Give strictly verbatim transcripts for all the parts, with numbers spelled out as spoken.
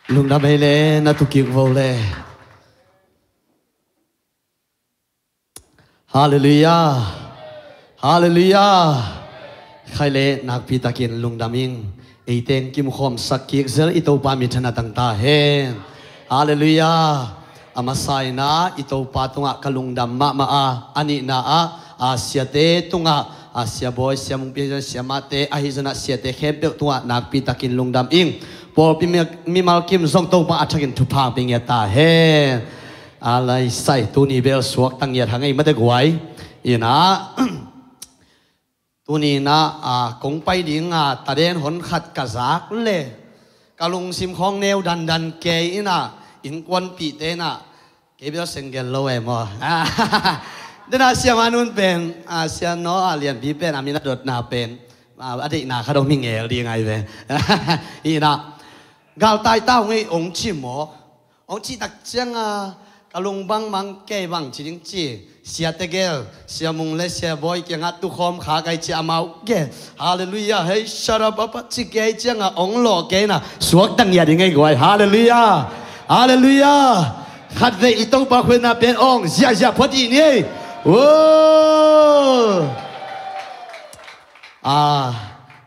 Lungdam ei le, na tu kik vo le. Halleluiah. Halleluiah. Khai le nakpi takin lungdam ing. Ei teng kimukhawmsak kik zel i Topa minthanna tang ta hen. Halleluiah. A masa in ah i Topa tungah ka lungdam mahmah a, a nihna ah a siate tungah, a sia Bawi, sia Mungpi, sia Mate, ahi zongin ah siate khempeuh tungah nakpi takin lungdam ing. Pawlpi mi, mimal kim zong Topa a thakin thupha pia ngiat ta hen. A lai sai, tuni bel suakta ngiat hang ei mate guai. In ah, tuni in ah, a, kong pai ding a, taden hon khat ka zak le ka lungsim khawng neu dandan kei in ah, innkuanpihte in ah, kei bel seng gel lo e maw. Den a, sia Manun pen, a, sia Noah Lianpi pen a min a dotna pen, a, a deihna khat om hi ngel ding ai ve. In ah, galtai ta hong ei hong ci maw. Hong cih tak ciang a, ka lung bangmang kei bang ci ding ci. Sia tegel, sia Mung le sia Bawi kiangah tukhawm kha kai ci amau ke. Halleluiah, hei, sharababa ci kei ciang a, hong lawh kei in ah, suakta ngiat ding ei guai. Halleluiah. Halleluiah. Khatvei i Topa khuina pen hong ziahziah phot dih ni ei. Woo. A,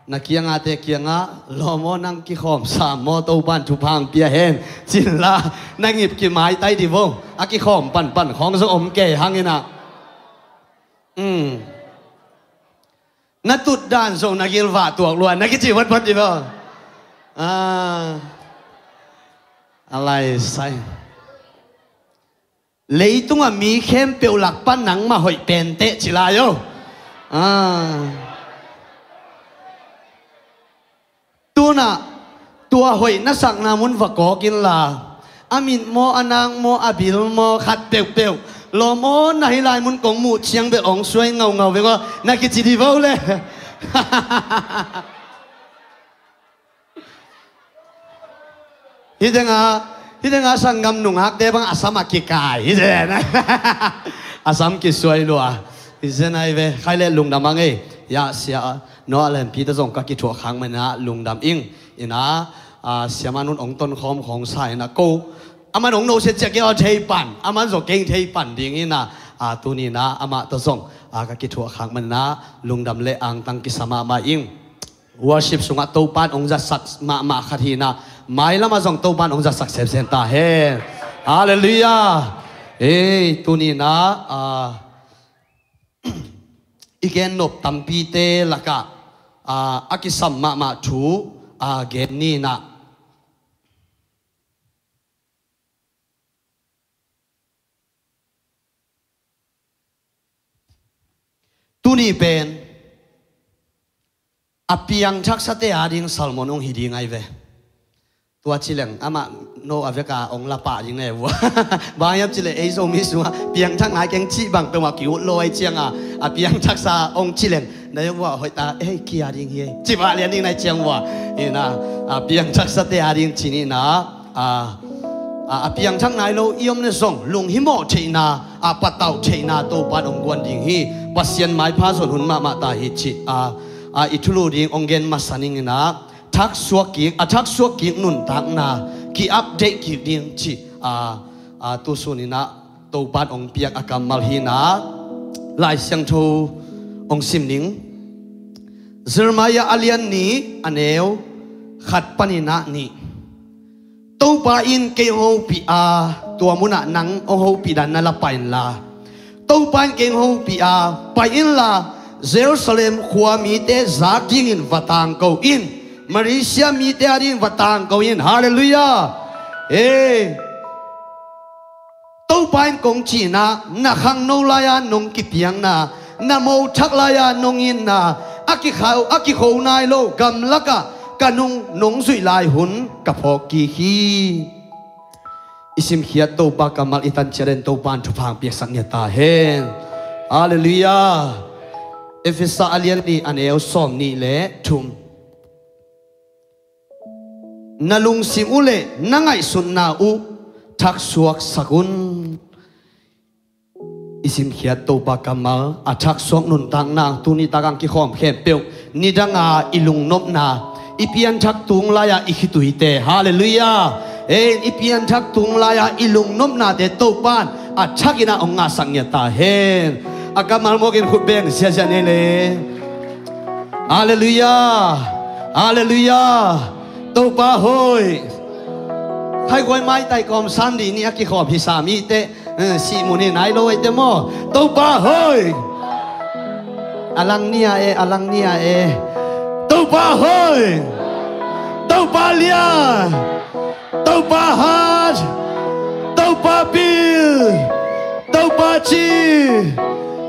na kiangahte kiangah, lawm aw, nang kikhawm sam maw, Topan thupha hong pia hen, ci inla, na ngip kimaitai dih vo. A kikhawm panpan khawng zong om kei hang in ah. Um. Na tut dan zong na gilvah tuak lua, na kici photphot dih vo. A, a lai sai. Leitungah mi khempeuh lak pan nangmah hoih pen teh ci lai o. A. Tu in ah, tua hoih na sakna mun va kawk inla, a mit maw, a nak maw, a bil maw, khat peuhpeuh, lawm aw, na hih lai mun kong muh ciang bel hong suai ngaungau veng aw, na kici dih vo le. Hih teng a, hih teng a sanggam nungakte bang a sam a kikai hi zen. A sam kisuai lua hi zen ai ve. Khai le lungdam hang ei. Ya, sia Noah Lianpi ta zong ka kithuah khak manin ah lungdam ing. In ah, a, sia Manun hong tonkhawm khawng sa in ah ko, aman hong no sia ciah kei aw thei pan, aman zong kei thei pan ding in ah, a, tuni in ah amah ta zong, a, ka kithuah khak manin ah lungdam le angtang kisa mahmah ing. Worship sungah Topan hong zatsak mahmah khat hi in ah, mailamah zong Topan hong zatsak semsem ta hen. Halleluiah. Ei, tuni in ah, a, i gen nop tampite lakah, a, a kisam mahmah thu, a, gen ni in ah. Tuni pen a piangthaksate ading sermon hong hi ding ai ve. Tua ci leng amah no a veka hong la pah ding ne vua. Bang hiam ci leh ei Zomi sungah piangthak nai keng cih bang peuhmah ki-ut lo ai ciang a, a piangthaksa hong ci leng na hiam vua hoih ta, ei, kia ding hi ei, ci vah lian ding nai ciang vua. In ah, a piangthaksate ading ci ni in ah, a, a, a piangthak nai lo i om le zong lunghimawh theihna, a patauh theihna Topan hong guan ding hi. Pasian maipha zon hun mahmah ta hi cih, a, a, i thulu ding hong gen masa ning in ah, thaksuak kik, a thaksuak kik nuntakna ki-update kik ding cih, a, a, tu sun in ah Topan hong piak a kammal hi in ah, Lai Siangtho hong sim ning. Jeremiah a lian nih, a neu khat panin ah nih. Topa in kei hong hopih a, tua munah nang hong hopih dan na la pai inla. Topa in kei hong hopih a, pai inla, Jerusalem khua mite zak dingin va tangko in. Malaysia mite adingin va tangko in. Halleluiah. Ei. Topa in kong cihna, na khangno lai-a nong kipiakna, na mothak lai-a nong itna, a kikhau, a kikho nai lo gamlakah ka nung nong zuih lai hun ka phawk kik hi. I simkhiat Topa kammal i tanciat den Topa in thupha hong piaksak ngiat ta hen. Halleluiah. Efesa a lian nih, a neu sawm nih le thum. Na lungsim uh le na ngaihsutna uh thaksuaksak un. I simkhiat Topa kammal, a thaksuak nuntakna, tuni tak ang kikhawm khempeuh, nidanga i lungnopna, i pianthak tung lai-a i khituite. Halleluiah. Ei, i pianthak tung lai-a i lungnopnate Topa'n a thakin ah hong ngahsak ngiat ta hen. A kammal mawkin khut beng ziahziah ni ei le. Halleluiah. Halleluiah. Topa hoih. Khaikuai maitai kawm Sunday ni a kikhawm hi sam i teh. Eh, sih mun hi nai lo ei teh maw. Topa hoih. A lang ni a e, a lang ni a e. Topa hoih. Topa lian. Topa hat. Topa pil. Topa ci.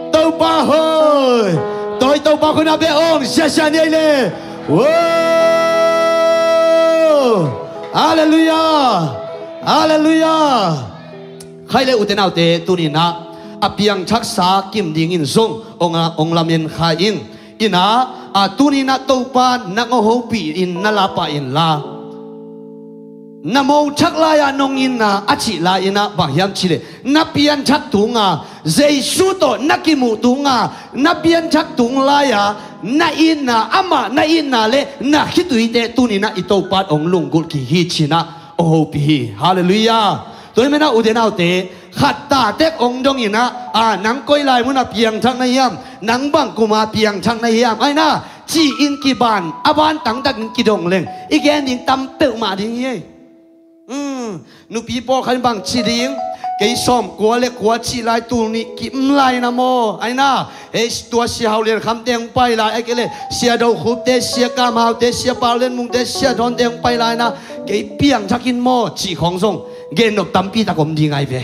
Topa hoih. Tawi Topa khut na beh ong ziahziah ni ei le. Wow. Halleluiah. Halleluiah. Khai le ute naute, tuni-in ah a piangthaksa kim dingin zong hong, hong lamen kha ing. In ah, a tuni-in ah Topa nang hong hopih in na la pah inla, na mothak lai-a nong itna a cih lai-in ah bang hiam cih leh, na pianthak tung a, Jesu tawh na kimuh tung a, na pianthak tung lai-a na itna, amah na itna le na khituite tuni-in ah i Topa'n hong lunggulh kik hi ci-in ah hong hopih hi. Halleluiah. Tua ahih manin ah ute naute, khat ta tek hong dongin ah, a, nang koi lai munah piangthak na hiam, nang bang kuma piangthak na hiam, ai na, ci-in kiban, a ban tangtakin kidong leng i gen ding tam peuhmah ding hi ei. Hmm, nupi pawlkhat in bang ci ding, kei sawmkua le kua cih lai tul nih kim lai na maw, ai na, ei tua Sia Hau Lian Kham te hong pai lai, ai kei le Sia Do Khup te, Sia Kam Hau te, Sia Pau Lian Mung te, Sia Dawn te hong pai lai na, kei piangthak in maw cih khawng zong gennop tampi tak om ding ai ve.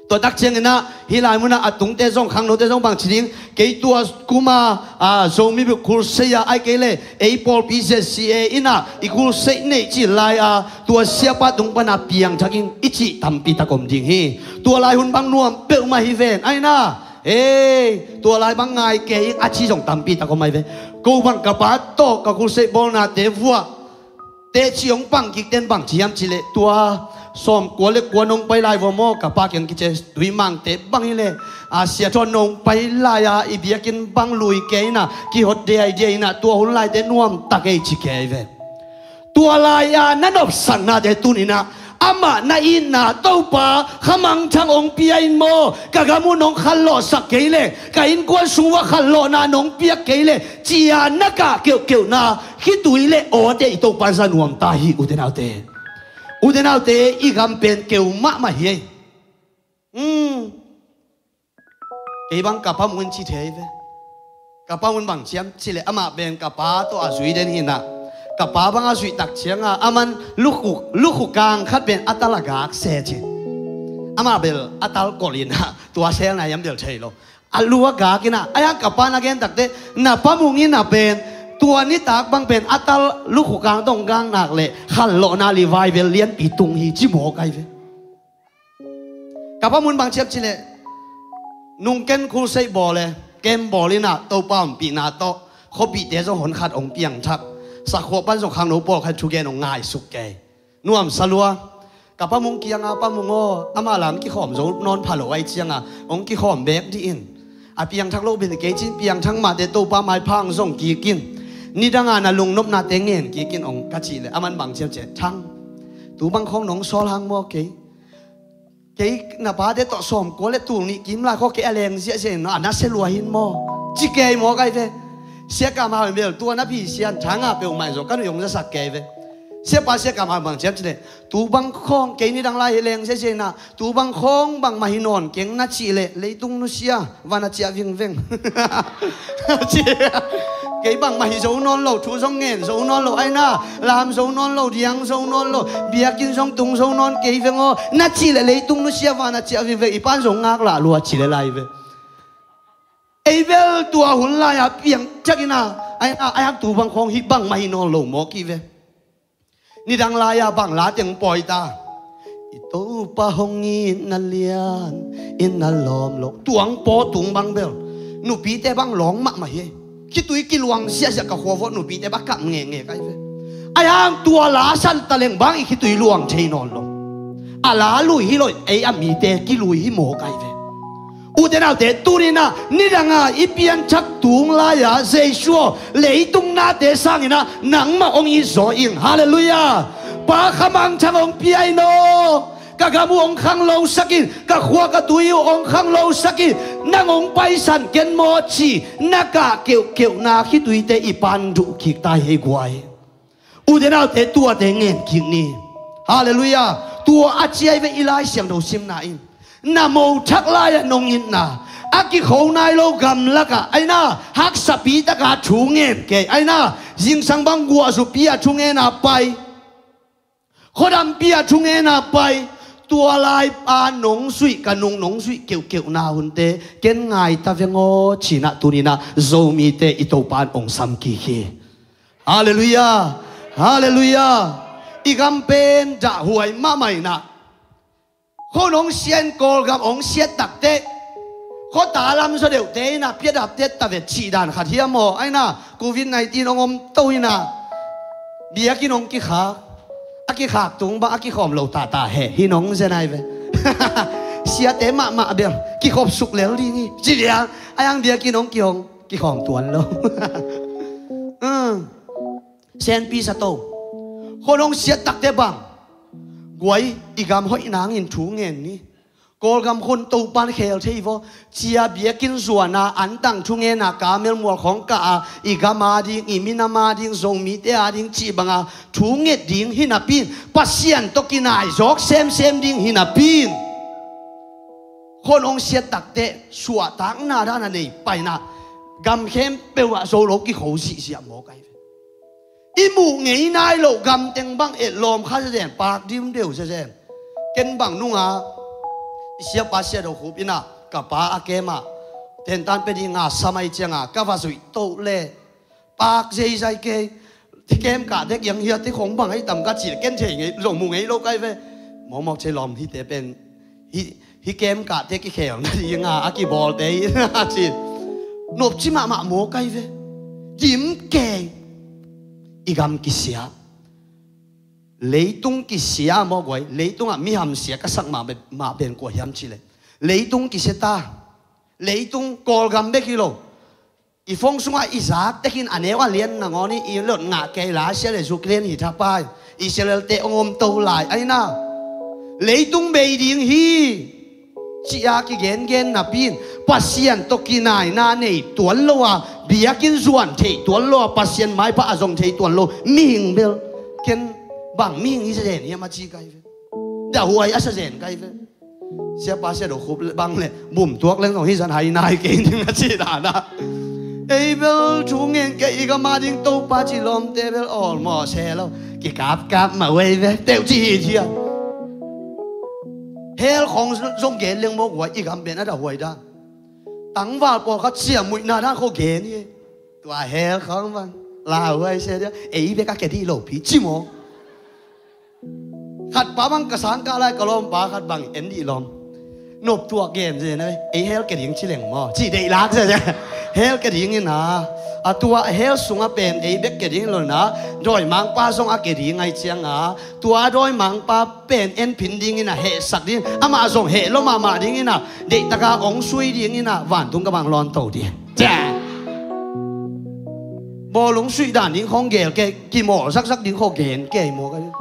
Tua tak ciangin ah hih lai munah a tungte zong, khangnote zong bang ci ding, kei tua kuma, a, Zomi Buk Crusade a, ai kei le ei pawlpi Z C A in ah i crusade nei cih lai-a tua siapa tung pana piangthak ing i cih tampi tak om ding hi. Tua lai hun bang nuam peuhmah hi ven, ai na. Ei, tua lai bang ngai kei ing a ci zong tampi tak om ai ve. Ko bang ka pa tawh ka crusade bawlnate vuah teci hong pang kik ten bang ci hiam cih leh, tua sawmkua le kua nong pai lai vua maw, ka pa kiang kici a, Tuimangte bang hi leh, a, Sia Thawn nong pai lai-a i biakinn bang lui kei in ah, kihot diaidiai in ah, tua hun laite nuam ta kei ci kei ve. Tua lai-a na nopsaknate tuni-in ah, amah na itna Topa kha mangthang hong pia in maw, ka gam uh nong khanlawhsak kei leh, ka innkuan sung uah khanlawhna nong piak kei leh, ci-a na kah keuhkeuhna khitui le awte i Topa'n za nuam ta hi, ute naute. Ute naute, i gam pen keu mahmah hi ei. Hmm. Kei bang ka pa Mung in ci thei ve. Ka pa Mung in bang ci hiam cih leh, amah pen ka pa tawh a zui den hi in ah, ka pa bang a zuih tak ciangin ah, aman lukhuk, lukhuk kang khat pen a tal a gak se ci. Amah bel a tal kolh in ah, tua selna hiam bel thei lo. A lu a gak in ah, a hiang ka pa'n a gen tak teh, na pa Mung in ah pen tua nitak bang pen a tal lukhuk kang tawh hong gak nak leh khanlawhna revival lianpi tung hi ci mawk ai ve. Ka pa Mung in bang ci hiam cih leh, nung ken crusade bawl e, ken bawl in ah Topa ompihna tawh khuapihte zong honkhat hong piangthak, sakhuah pan zong khangno pawlkhat thugen hong ngaisuk kei. Nuamsa lua. Ka pa Mung kiangah, Pa Mung aw, amah la hong kikhawm zo nawn pha lo ahih ciangin hong kikhawm beek dih in. A piangthak lo pen kei cin, piangthak mahte Topa maipha hong zong kik in. Nidangin na lungnopnate ngen kik in hong ka cih leh, aman bang ci hiam cih leh, Thang, tu bang khawng nong sawl hang maw kei. Kei na pate tawh sawmkua le tul nih kim lai khawng kei a leng ziahziah in, a nasia lua hi in maw, ci kei mawk ai ve. Sia Kam Hau in bel tua na phi sian Thang a peuhmah in zong ka nuih hong zasak kei ve. Siapa Sia Kam Hau in bang ci hiam cih leh, tu bang khawng kei nidang lai hi leng ziahziah in ah, tu bang khawng bangmah hi nawn keng na cih leh, leitung nusia, van a ciah vingveng. Kei bangmah hi zo nawn lo, thu zong ngen zo nawn lo, ai na, lam zo nawn lo, diang zo nawn lo, biakinn zong tung zo nawn kei veng aw, na cih leh leitung nusia, van a ciah vingveng, i pa'n zong ngaklah lua ci lel ai ve. Ei bel tua hun lai-a piangthak in ah, ai na, ai hang tu bang khawng hi bangmah hi nawn lo mawk hi ve. Nidang lai-a bang la teng pawi ta. I Topa hong itna lian, itna lawm lo. Tua hong paw tung bang bel nupite bang lawng mahmah hi. Khitui kiluang ziahziah, ka khua vuah nupite bang kap ngekngek ai ve. Ai hang tua la san ta leng bang i khitui luang thei nawn lo. A la lui hi lo, ei a mite kilui hi mawk ai ve. Ute naute, tuni-in ah nidang a i pianthak tung lai-a Jesu aw, leitung nate sangin ah nangmah hong it zaw ing. Halleluiah. Pa, kha mangthang hong pia in aw. Ka gam uh hong khanglosak in, ka khua ka tui uh hong khanglosak in, nang hong paisan ken maw ci na kah keuhkeuhna khituite i pan duh kik ta hi ei guai. Ute naute, tuate ngen kik ni. Halleluiah. Tua a ciai ve i Lai Siangtho simna in. Na mothak lai-ah nong itna, a kikho nai lo gamlakah aina, haksapi taka thu ngen kei aina, zingsang bang guahzupi a thu ngen a pai, khuadampi a thu ngen a pai, tua lai a nong zuih, ka nung nong zuih keuhkeuhna hunte ken ngai ta veng aw, cinah tuninah Zomite i Topa in hong sam kik hi. Halleluiah. Halleluiah. I gam pen dahhuai mahmah inah, khua nong sian, Kawlgam hong siat takteh, khuata lam zaw deuhte inah piadapte tavet cih dan khat hiam aw? Aina, covid nineteen hong om to inah, biakinn hong kikhak, a kikhak tung bang a kikhawm lo tahtah heh hi nong zen ai ve. Siate mahmah bel kikhop suk lel ding hi ci liang, a yang biakinn hong kihong kikhawm tuan lo. Hmm. Senpi sa to. Khua nong siat takteh bang guai, i gam hoih nangin thu ngen ni. Kawlgam khun Topan khel thei vaw. Cia biakinn zuana antang thu ngena kamel mual khawng kah a, i gam a ding, i minam a ding, Zomite a ding cih banga thu nget ding hi napi in, Pasian tawh kinai zawk semsem ding hi napi in, khua nong siat takteh suahtakna dana nei paina, gam khempeuh ah zo lo kikho zihziah mawk ai ve. I muh ngei nai loh gamteng bang etlawm kha zezen, pak dim deuh zezen. Ken bang nunga i siapa Sia Do Khup inah ka pa a kem ah tentan pe dinga sam ai cianga ka va zuih toh le pak zeizai kei. Ti kem kah dek yang hia ti khong bang ai tam ka cih ken thei ngei, zong mu ngei lo kai ve. Mawkmawk cei lawm hite pen hi, hi kem kahte kikhelna dinga a kibawlte hi a cin. Nopci mahmah maw kai ve. Dim kei. I gam kisia. Leitung kisia maw guai. Leitungah mi hamsia ka sak mah be-, mah ben kua hiam cih le, leitung kisia ta. Leitung Kawlgam bek hi lo. I phone sungah i zak tekin a neu a lian nangawn i lot ngah kei, Russia le Ukraine hi thapai, Israel te hong om to lai aina. Leitung bei ding hi. Cia kigengen napi in Pasian tawh kinaina nei tuan lo a, biakinn zuan thei tuan lo a, Pasian maipha a zong thei tuan lo mihing bel ken bang mihing i sa zen hiam a ci kai ve. Dahhuai a sa zen kai ve. Siapa Sia Do Khup bang le bum tuak leng zong hi zan hai nai kei ding a ci dana. Ei bel thu ngen kei i gam a ding Topa ci lawmte bel awlmawh se lo. Kikapkap mah uai ve teuh ci hi thian. Hell khawng zong gen leng mawk uai i gam pen a dahhuai dan. Tangval pawlkhat ciammuihna dan khawng gen hi. Tua hell khawng bang lauhuai se dia ei bek a ke dih lopi ci maw? Khat pa bang ka sangkah lai ka lawmpa khat bang en dih lawm. Noptuak gen zen a, ei hell ke ding ci leng maw ci deih lak zen. Hell ke ding ina, a tua hell sungah pen ei bek ke ding lo ina, dawimangpa zong a ke ding ai cianga, tua dawimangpa pen en phin ding ina, hehsak ding, amah zong heh lo mahmah ding ina, deihtaka ong sui ding ina, vantung ka bang lawnto ding. Cia. Bawlung suih dan ding khawng gel kei, kimawl zakzak ding khawng gen kei maw ka ding.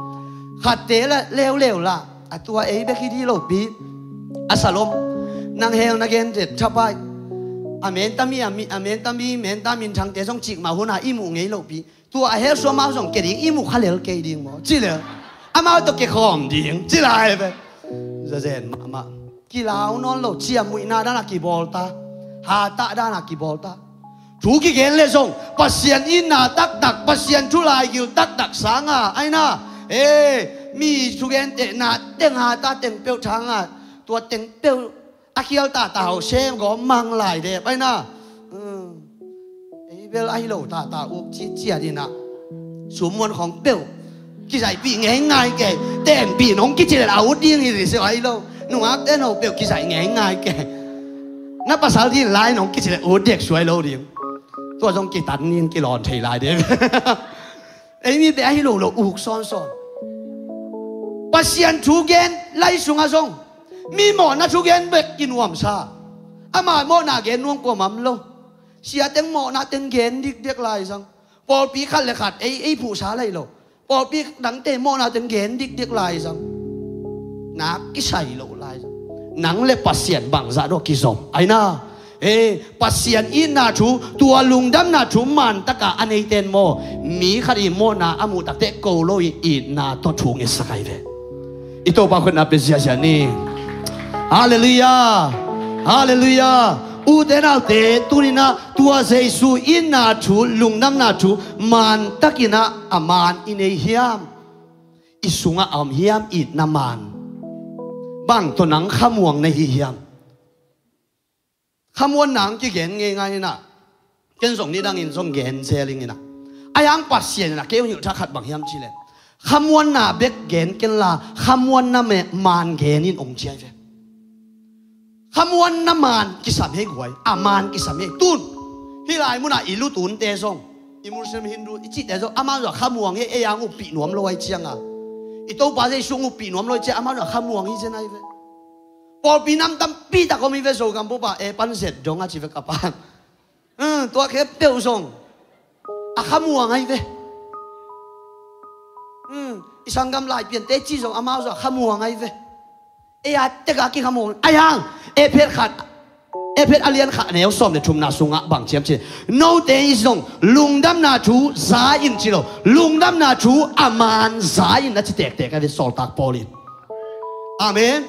Khatte la leuleu la, a tua ei bek hi dih lopi. A salom. Nang hell na gen det thapai. A mentami, a mi, a mentami, menta minthangte zong cik mah huna i muh ngei lopi. Tua a hell sua mau zong ke ding i muh kha lel kei ding maw. Ci lel. Amau tawh ke khawm ding. Ci lai ve. Zazen mahmah. Kilau nawn lo ciammuihna dana kibawlta. Hatah dana kibawlta. Thu kigen le zong Pasian itna taktak, Pasian thu laigil taktak sanga aina. E, mi thugentehna teng hatah teng peuh thanga. Tua teng peuh a khial tahtah hau sem gawm mang lai dep aina. Ei bel ahi lo tahtah uk citciat inah summuan khawng peuh kizaihpih ngeingai kei. Tenpih nong kicilet a ut ding hi riseuh ahi lo. Nungakte no peuh kizaih ngeingai kei. Na pasal din lai nong kicilet ut dek suai lo ding. Tua zong kitan nin kilawn thei lai dek. Ei mi beh ahi lo lo uk sawnsawn. Pasian thu gen lai sungah zong mi mawhna thu gen bek kinuamsa. Ama mawhna gen nuam kuamam lo. Sia teng mawhna teng gen dikdek lai zang. Pawlpi khat le khat ei, ei phuhsa lai lo. Pawlpi dangte mawhna teng gen dikdik lai zang. Nak kisai lo lai zang. Nang le Pasian bangzah dawh kizom. Aina. Eh, Pasian itna thu, tua lungdamna thu man taka a neiten maw, mi khat i mawhna a muh takteh ko lo i itna tawh thu ngetsak ai ve. I Topa khutna pia ziazia ni. Halleluiah. Halleluiah. Ute naute, tuninah tua Jesu itna thu, lungdamna thu man takinah a man i nei hiam? I sungah a om hiam itna man? Bang tawh nang khamuang na hi hiam? Khamuanna ang kigen ngeingai inah, ken zong nidangin zong gen zel ing inah. Ai ang Pasian inah kei hong hilh thak khat bang hiam cileh, khamuanna bek gen kenla khamuanna me man gen in ong ciai ve. Khamuanna man kisam hei guai, a man kisam hei tun. Hih lai munah i lutunte zong, i Muslim, Hindu i cihte zong amau zong khamuang hei, ei ang upih nuam lo ai cianga, i Topa Jesu ang upih nuam lo ai cianga amau zong khamuang hi zen ai ve. Pawlpi nam tampi tak om hi ve, Zogam bupa e pan zet dong a ci ve ka pan. Hmm, tua khempeuh zong a khamuang ai ve. Hmm, i sanggam Laipiante ci zong amau zong a khamuang ai ve. Ei a teka kikhamuang ai hang. Ephet khat, Ephet a lian khat neu sawm le thumna sungah bang ciam ci, note i zong lungdamna thu za in ci lo, lungdamna thu a man za in na ci tektek ai ve sawltak Paul in. Amen.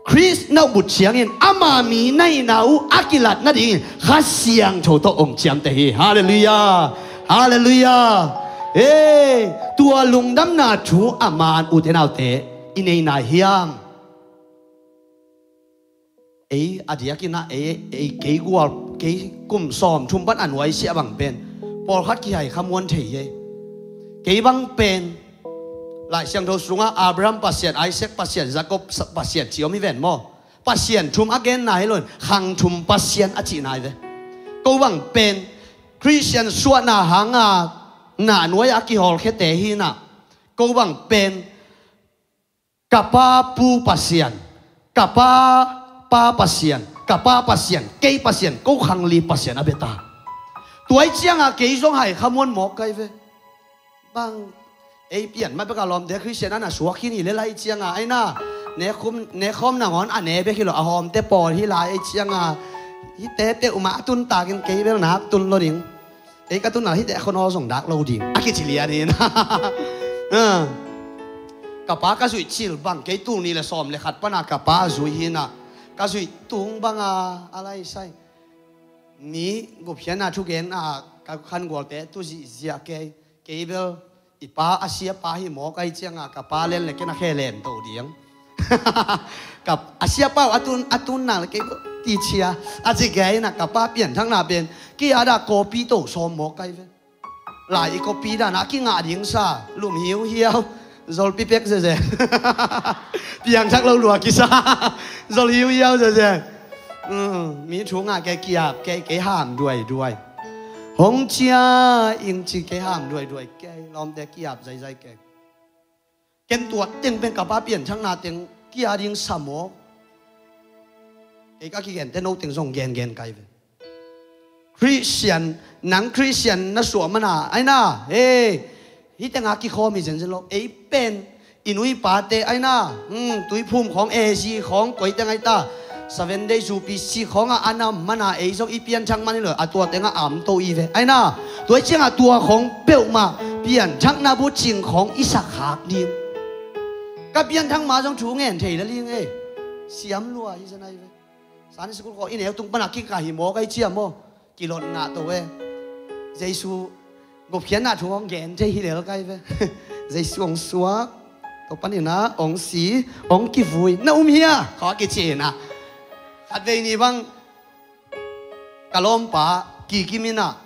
Khrist na upbut ciangin ama mi na hihna uh a kilat nadingin Kha Siangtho tawh ong ciamteh hi. Halleluiah. Halleluiah. Ei, tua lungdamna thu a man ute naute i nei nai hiam? Ei a diakinah ei, ei kei gual, kei kum sawm thum pan a nuaisiah bang pen pawlkhat kihai khamuan thei hi. Kei bang pen Lai Siangtho sungah Abraham Pasian, Isaac Pasian, Jacob Pasian ci om hi ven maw? Pasian thum a genna hi loin khang thum Pasian a cihna hi ve. Ko bang pen Khristian suahna hanga na nuai a kihawlkhiate hinah, ko bang pen ka pa pu Pasian, ka pa pa Pasian, ka pa Pasian, kei Pasian, ko khangli Pasian a beta. Tuai cianga kei zong hai khamuan mawk kai ve. Bang ei pian ma beka lawmte Khristian ana suak hi ni le lai cianga aina, nekhum nekhawm nangawn a ne bek hi lo, a hawmte pawl hi lai ei cianga, hite peuhmah a tuntakin kei bel nak tun lo ding. Ei ka tunna hite a khon aw zong dak lo ding a kici lian in. Ka pa ka zuih cil bang kei tul ni le sawm le khat pana ka pa a zui hina, ka zuih tung banga a laisai. Mi gupkhiatna thugen a ka khangualte tu zihziah kei. Kei bel i pa a siapa hi mawk ai cianga ka pa len le kena khe len to diang. Ka a siapa uh a tun a tun nang le kei bel tichia a ci kei na ka pa pianthakna pen ki ada kopi to sawm mawk ai ve. Lai i kopi dana kingah ding sa lum hiuhiau. Zol pipek zeze. Piangthak lo lua kisa. Zol hiuhiau zeze. Mi thu ngah kei kiap kei kei ham duaiduai. Hong cia ing ci kei ham duaiduai kei lawmte kiap zaizai kei. Ken tua teng pen ka pa pianthakna teng kia ding sa maw? Kei ka kigente no teng zong gengen kai ve. Khristian, nang Khristian na suah mana aina, he, hitenga kikhawm hi zenzen lo. Ei pen i nu i pate aina, hmm, tuiphum khawng, ezi khawng, koiteng aita Seven Day Jubilee khawngah a nam mana ei zong i pianthak man hi lo, a tua tengah a amto i ve aina. Tua i ciangah tua khawng peuhmah pianthakna bucing khawng i sakkhak ding. Ka pianthak ma zong thu ngen thei la ling ei. Siam lua hi zen ai ve. Sunday school khawng i neu tung pana kikah hi mawk ai ciam aw. Kilot ngah to e. Jesu gupkhiatna thu hong gen thei hi lel kai ve. Jesu hong suak, to paninah hong si, hong kivui na um hia khaw a kicinah. Khatvei ni bang ka lawmpa kikiminah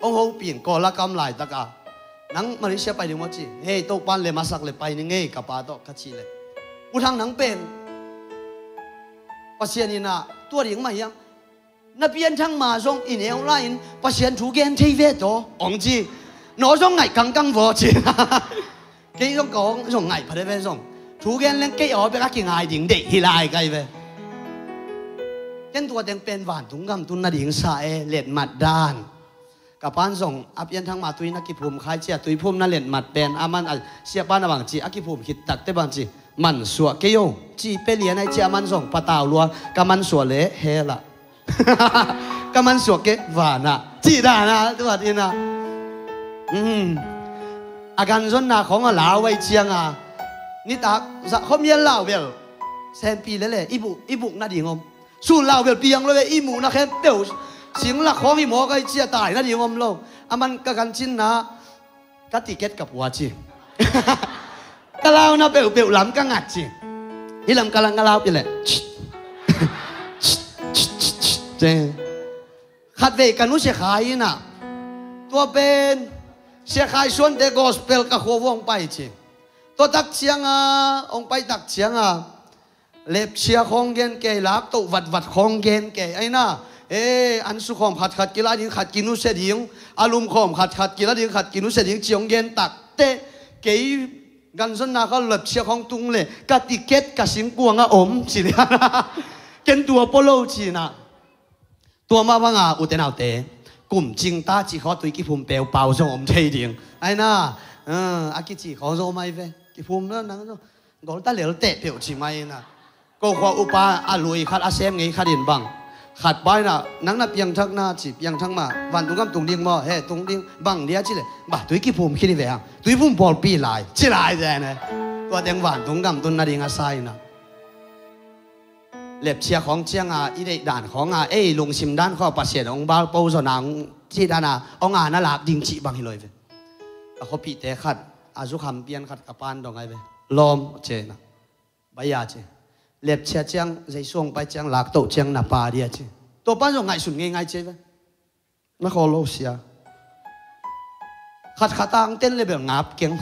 hong hopin Kawl a kam laitaka, nang Malaysia pai ding maw ci. Hei, Topan le masak le pai ning ei ka pa tawh ka cih le, U Thang, nang pen Pasian inah tua ding mah hiam? Na pianthak ma zong i neu lai-in Pasian thu gen thei ve taw hong ci. Naw zong ngaih kangkang vaw ci. Kei zong ka hong zong ngaih pha de ve zong. Thu gen leng kei aw bek a kingai ding deih hi lai kai ve. Ken tua teng pen vantung gam tun nading sa e letmat dan. Ka pan zong a pianthak mah tui na kiphum khai cia, tuiphum na letmat pen a man a siapa na bang ci, a kiphum khit takte bang ci, mansuah kei o ci pia lian ai cia, a man zong patau lua, ka mansuah le hell ah, ka mansuah kei van ah, cih dan ah, tuat in ah. A ganzonna khawng a lau ai ciang a, nitak zah khawm hial lau bel, senpi lele i buk, i buk nading om. Sun lau bel piang lo ve, i muhna khempeuh singlak khawng hi mawk ai cia, tai nading om lo. A man ka gancinna, ka ticket ka pua ci. Ka launa peuhpeuh lam ka ngat ci. Hi lam ka lang ka lau pi leh, khatvei ka nu Sia Khai in ah, tua pen Sia Khai Suante gospel ka khua vuah hong pai ci. Tua tak ciang a, hong pai tak ciang a, lepchia khawng gen kei, laktoh vatvat khawng gen kei. Aina, e, an sukhawm khatkhat kila ding, khat kinusia ding, a lumkhawm khatkhat kila ding, khat kinusia ding ci hong gen takte, kei ganzonna kha lepchia khawng tung le, ka ticket ka singkuang a om ci le. Ken tua pua lo ci na. Tua mah banga ute naute, kum cing ta cih khawng tui kiphum peupau zong om thei ding. Aina, a kici khawng zong om ai ve. Kiphum na nang zong gol ta lel teh peuh ci mai na. Ko khua upa a lui khat a sem ngei khat in bang, khat pai na, nang na piangthak na ci, piangthak mah vantung gam tung ding maw, he tung ding bang dia ci le, ba tui kiphum khit ni ve hang, tuiphum pawlpi lai ci lai ze ne. Tua teng vantung gam tun nading a sai na. Lepchia khawng cianga i deih dan khawng a, ei lungsim dan khawng a Pasian hong balpo zaw nang cih dan a hong a na lak ding cih bang hi lo hi ve. Ka khuapihte khat a zukham pian khat ka pan dong ai ve. Lawm ce na. Bai a ce. Lepchia ciang Jesu hong pai ciang laktoh ciang na pa dia ce. Tua pan zong ngaihsun ngeingai ce ve. Na khawl lo sia. Khatkhat a ang ten le bel ngap keng.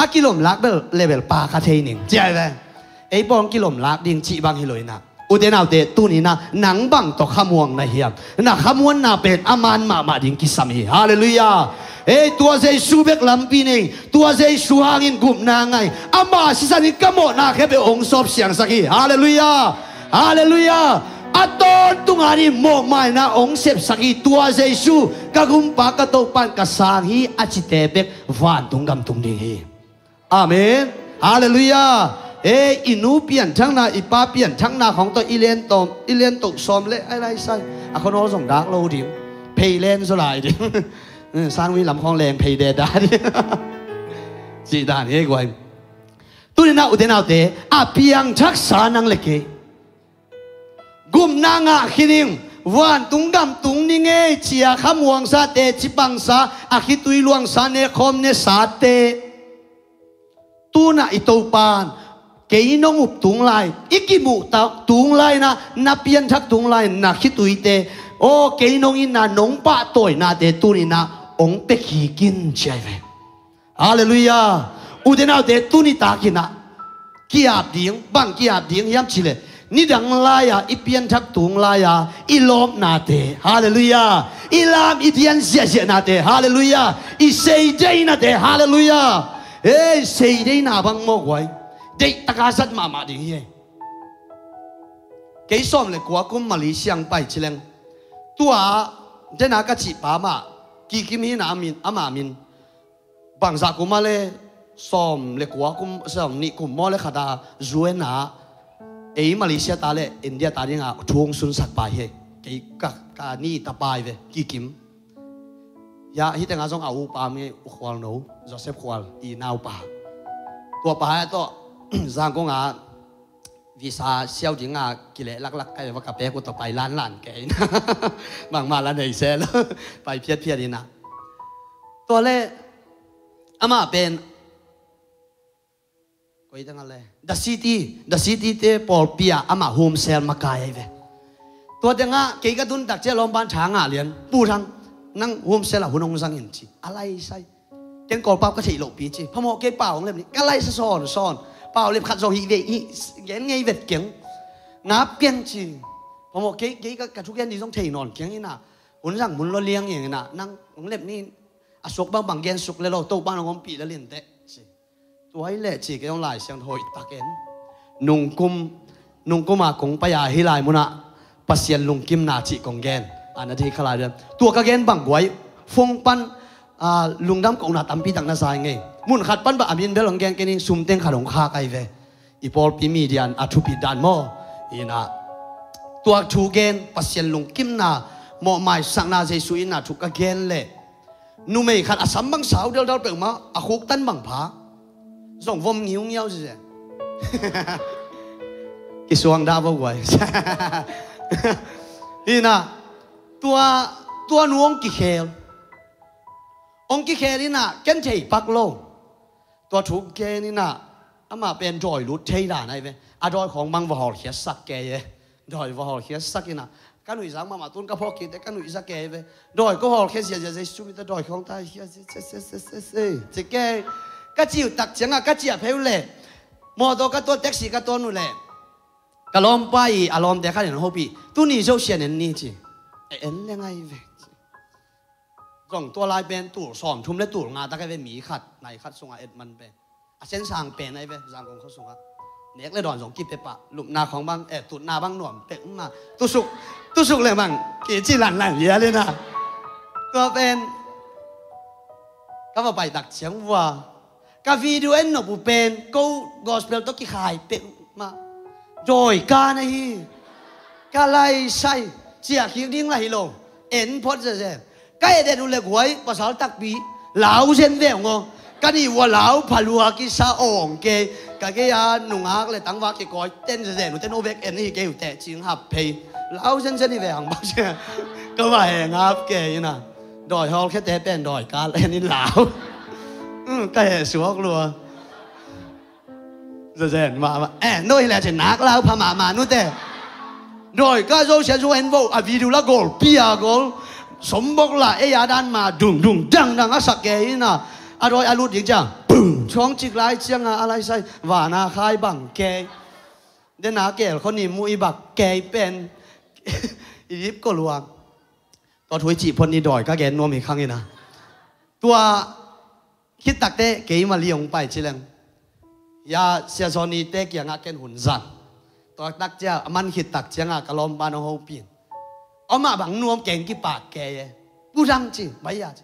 A kilom lak bel le bel pa kha thei ning ci ai ve. Ei pawng kilom lak ding cih bang hi lo hi na. Ute naute, tuni na nang bang tawh khamuang na hiam? Na khamuanna pen a man mahmah ding kisam hi. Halleluiah. Ei, tua Jesu bek lampi nei, tua Jesu hangin gupna ngai, ama sisan in ka mawhna khempeuh hong sawp siangsak hi. Halleluiah. Halleluiah. A tawntunga ni mawhmaina hong sepsak hi tua Jesu, ka gumpa ka Topa in ka sang hi a cite bek vantung gam tung ding hi. Amen. Halleluiah. E, i nu pianthakna, i pa pianthakna khawng tawh i len tawm, i len toh sawm le ai lai sai. A khuanawl zong dak lo ding. Phei len zaw lai ding. Sangmi lam khawng leng phei deda ding. Cih dan hi guai. Tuni na ute naute, a piangthaksa nang le kei gupna ngah khin ing, vantung gam tung ning ei cia khamuangsa te, cipangsa, a khitui luangsa, nekhawm nesate. Tuna i Topan kei nong up tung lai, i kimuh tung lai na, na pianthak tung lai na khituite, aw kei nong inna nong pahtawinate tuni na hong pia kik in ci ai ve. Halleluiah. Ute naute, tuni takin ah ki-ap ding, bang ki-ap ding hiam cih leh, nidang lai-a i pianthak tung lai-a i lawpnate, halleluiah, i lam i dian ziahziahnate, halleluiah, i seideinate, halleluiah. Ei, seideina bang maw guai, deihtaka zat mahmah ding hi. Kei sawm le kua kum Malaysia hong pai ci leng, tua dena ka cihpa mah Kikim hi na, a min, ama min. Bangzah kum a le, sawm le kua kum, sawm nih kum maw le khat a, zu en a, ei Malaysia ta le India ta dinga thu hong sunsak pa hi. Kei ka, ka ni ta pa hi ve, Kikim. Ya, hih tengah zong a upa mi, U Khual no, Joseph Khual i naupa. Tua pa hi tawh Zangkong a visa siau dinga kileh laklak kai va ka pek uh tawh pai lanlan kei in. Bangmah la nei se lo. Pai phiatphiat in ah. Tua le amah pen koi tengah le The City, The City te pawlpi ah amah home cell makai ahi ve. Tua tengah kei ka tun tak ciah lawmpan tha ngah lian, Pu Thang, nang home cell ah hun hong zang in ci. A lai sai. Ken Kawlpau ka theih lohpi ci. Phamawh kei pau hong lep ni. Ka laisa sawnsawn. Pau lep khat zong hih ve, hih gen ngei vet keng. Ngap keng ci. Phamawh kei, kei ka, ka thugen ding zong thei nawn keng in ah. Hun zang mun lo liang ing in ah. Nang hong lep ni. A suak bangbang gen suk le lo. Topa'n hong ompih lel inteh ci. Tua hi leh ci kei hong Lai Siangtho hoih tak en. Nungkum, nungkum a kong pai a hih lai munah Pasian lungkimna cih kong gen. A na thei kha lai dan. Tua ka gen bang guai, phone pan, a, lungdam kohna tampi tak na zai ngei. Mun khat pan bang a min bel hong gen kei ning, sum teng khat hong khak ahi ve. I pawlpi media in a thupit dan maw. Ina, tua thu gen, Pasian lungkimna, mawhmaisakna Jesu ina thu ka gen leh, numei khat a sam bang sau deldel peuhmah, a khuktan bang pha. Zong vom ngiungiau zizen. Kisuang dah vo guai. Ina, tua, tua nu hong kikhel. Hong kikhel ina, ken thei pak lo. Tua thu ken ina, amah pen dawi lut thei dan ahi ve. A dawi khawng bang va hawlkhiatsak kei e. Dawi va hawlkhiatsak ina, ka nuihzak mahmah tun ka phawk kik teh ka nuihzak kei ve. Dawi ka hawlkhia ziazia, Jesu min tawh dawi khawng ta khia zia, se, se, se, se, se, ci kei. Ka ci uh tak ciangah, ka ciah phei uh leh, mawtaw ka tuat, taxi ka tuan uh leh, ka lawmpa i a lawmte khat in hong hopih, tuni Zosia en ni ci. E, en leng ahi ve. Zong tua lai pen tul sawmthum le tul nga tak ahi ve, mi khat, nai khat sungah et man pen. A sensang pen ahi ve, Zangkong khua sungah. Nek le dawn zong kipia pah, lupna khawng bang, eh, tutna bang nuam pek ma. Tusuk, tusuk le bang, kici lanlan lia le na. Tua pen, ka va pai tak ciang vua. Ka video en nop uh pen, ko gospel tawh kikhai pek ma. Dawi ka na hi. Ka lai sai, ciah khik ding lah hi lo. En phot zezen. Ka et et uh le guai, pasal takpi, lau zen ve ung aw. Ka nih vua lau phalua kisa awng kei. Ka gei a nungak le tangva kikawi ten zezen uh ten, o vek en hi kei uh teh cing hap phei. Lau zenzen hi ve hang bak sia. Ka va heng hap kei ina. Dawi hawlkhiate pen dawi kal en in lau. Hmm, ka heh suak lua. Zezen mahmah. Eh, no hi leh cin nak lau pha mahmah nute. Dawi ka Zosia zu en vo, a video la gol, pia gol. Sombok la, ei a dan ma, dung, dung, dang, dang, a sak kei ina. A dawi a lut ding ciang. Pum, chuang cik lai ciang a, a lai sai. Vana khai bang kei. Dena kel khoni mu i bak kei pen. I lip ko luang. Tua thu i cih phot ni dawi ka gen nuam hi khang ina. Tua khit takte keima li hong pai ci leng. Ya Sia Johnny te kiangah ken hun zang. Tua tak cia a man khit tak ciangah ka lawmpa nong hopih. Amah bang nuam keng kipak kei e. Budang ci, bai ya ci.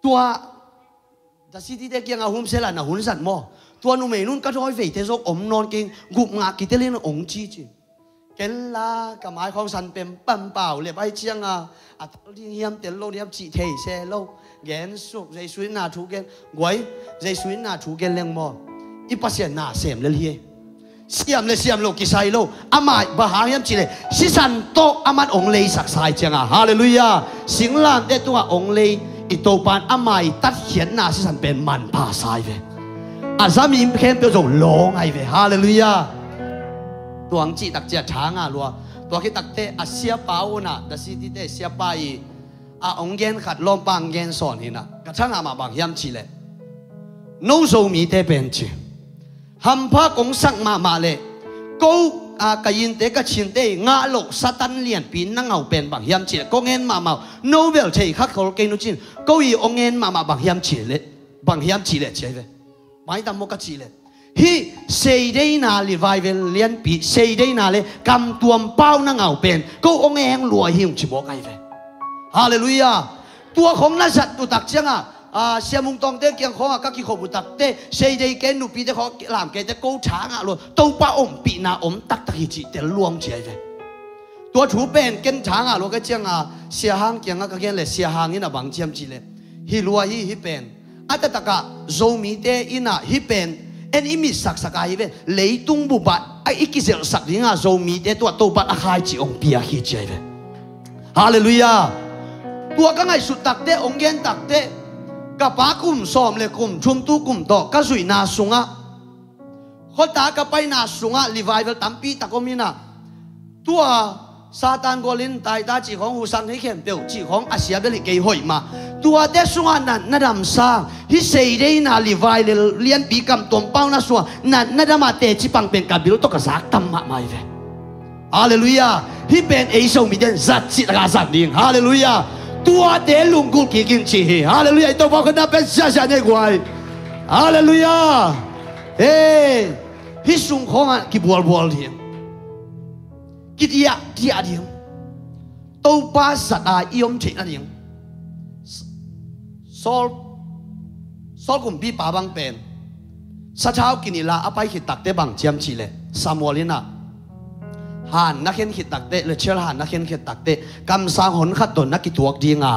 Tua The City te kiangah hun sela na hun zat maw. Tua numei nun ka dawi veite zong om nawn keng, gup ngah kitelin ong ci ci. Ken la ka mai khawng san pem pampau le bai cianga a tal ding hiam tel lo diam cih thei se lo. Gen suk Jesu in na thu gen guai. Jesu in na thu gen leng maw. I Pasian na sem lel hi. Siam le siam lo kisai lo. Amah bang hang hiam cih le sisan tawh aman ong leisak sai cianga. Halleluiah. Singlamteh tungah ong lei i Topan amah i tatkhiatna sisan pen manpha sai ve. A zami khempeuh zong lawng ai ve. Halleluiah. Tuang cih takcia thanga lua. Tua khit takte a siapa unah The City te siapa i a ong gen khat lawmpa ong gen sawn hinah ka thangah mah bang hiam cihleh no Zomite pen ci hampha kong sak mahmah leh ko a ka yinte ka cinte i ngah loh Satan lianpi na ngau pen bang hiam cihleh ko ngen mahmah uh no bel thei kha khol kei nu cin ko i ong ngen mahmah bang hiam cihleh bang hiam cihleh ci ai ve. Maitam maw ka cih leh hih seideina revival lianpi seideina le kamtuam pau na ngau pen ko ong eng lua hi ung ci mawk ai ve. Halleluiah. Tua khong na zat tu tak ciangah a Sia Mung Tawngte kiang khawngah ka kikhop uh takte seidei ke nupite khawng lam kete ko thangah lua Topa ompihna om taktak hi cih tel luang ci ai ve. Tua thu pen ken thangah lua ka cianga Sia Hang kiangah ka gen le Sia Hang in a bang ciam cih le hi lua hi hi pen a taktakah Zomite in a hi pen en i mit saksak a hi ve. Leitung bupah a i kizelhsak dinga Zomite tua Topan a khai cih ong piak hi ci ai ve. Halleluiah. Tua ka ngaihsut takte ong gen takte ka pa kum sawm le kum thum tu kum tawh ka zuihna sungah khuata ka paina sungah revival tampi tak om inah tua Satan gualin taita cih khawng husang hei khempeuh cih khawng a sia bel hi kei hoih mah. Tuate sungah natna dam sang hih seideina revival lianpi kamtuam pauna sungah natna damah teci pang pen ka bil tawh ka zak tam mahmah hi ve. Halleluiah. Hih pen ei Zomite in zat cih takah zat ding. Halleluiah. Tuate lunggulh kik in cih hi. Halleluiah. I Topa khutna pen ziahziah nei guai. Halleluiah. Hei. Hih sung khawngah kibualbual ding. Kidiahdiah ding. Topa zat a i om theih nading. Saul, Saul kumpipa bang pen sathau kinila a pai khit takte bang ciam cih leh Samuel in ah han na khen khit takte, Rachel han na khen khit takte kamsang hon khat tawh na kituak ding a,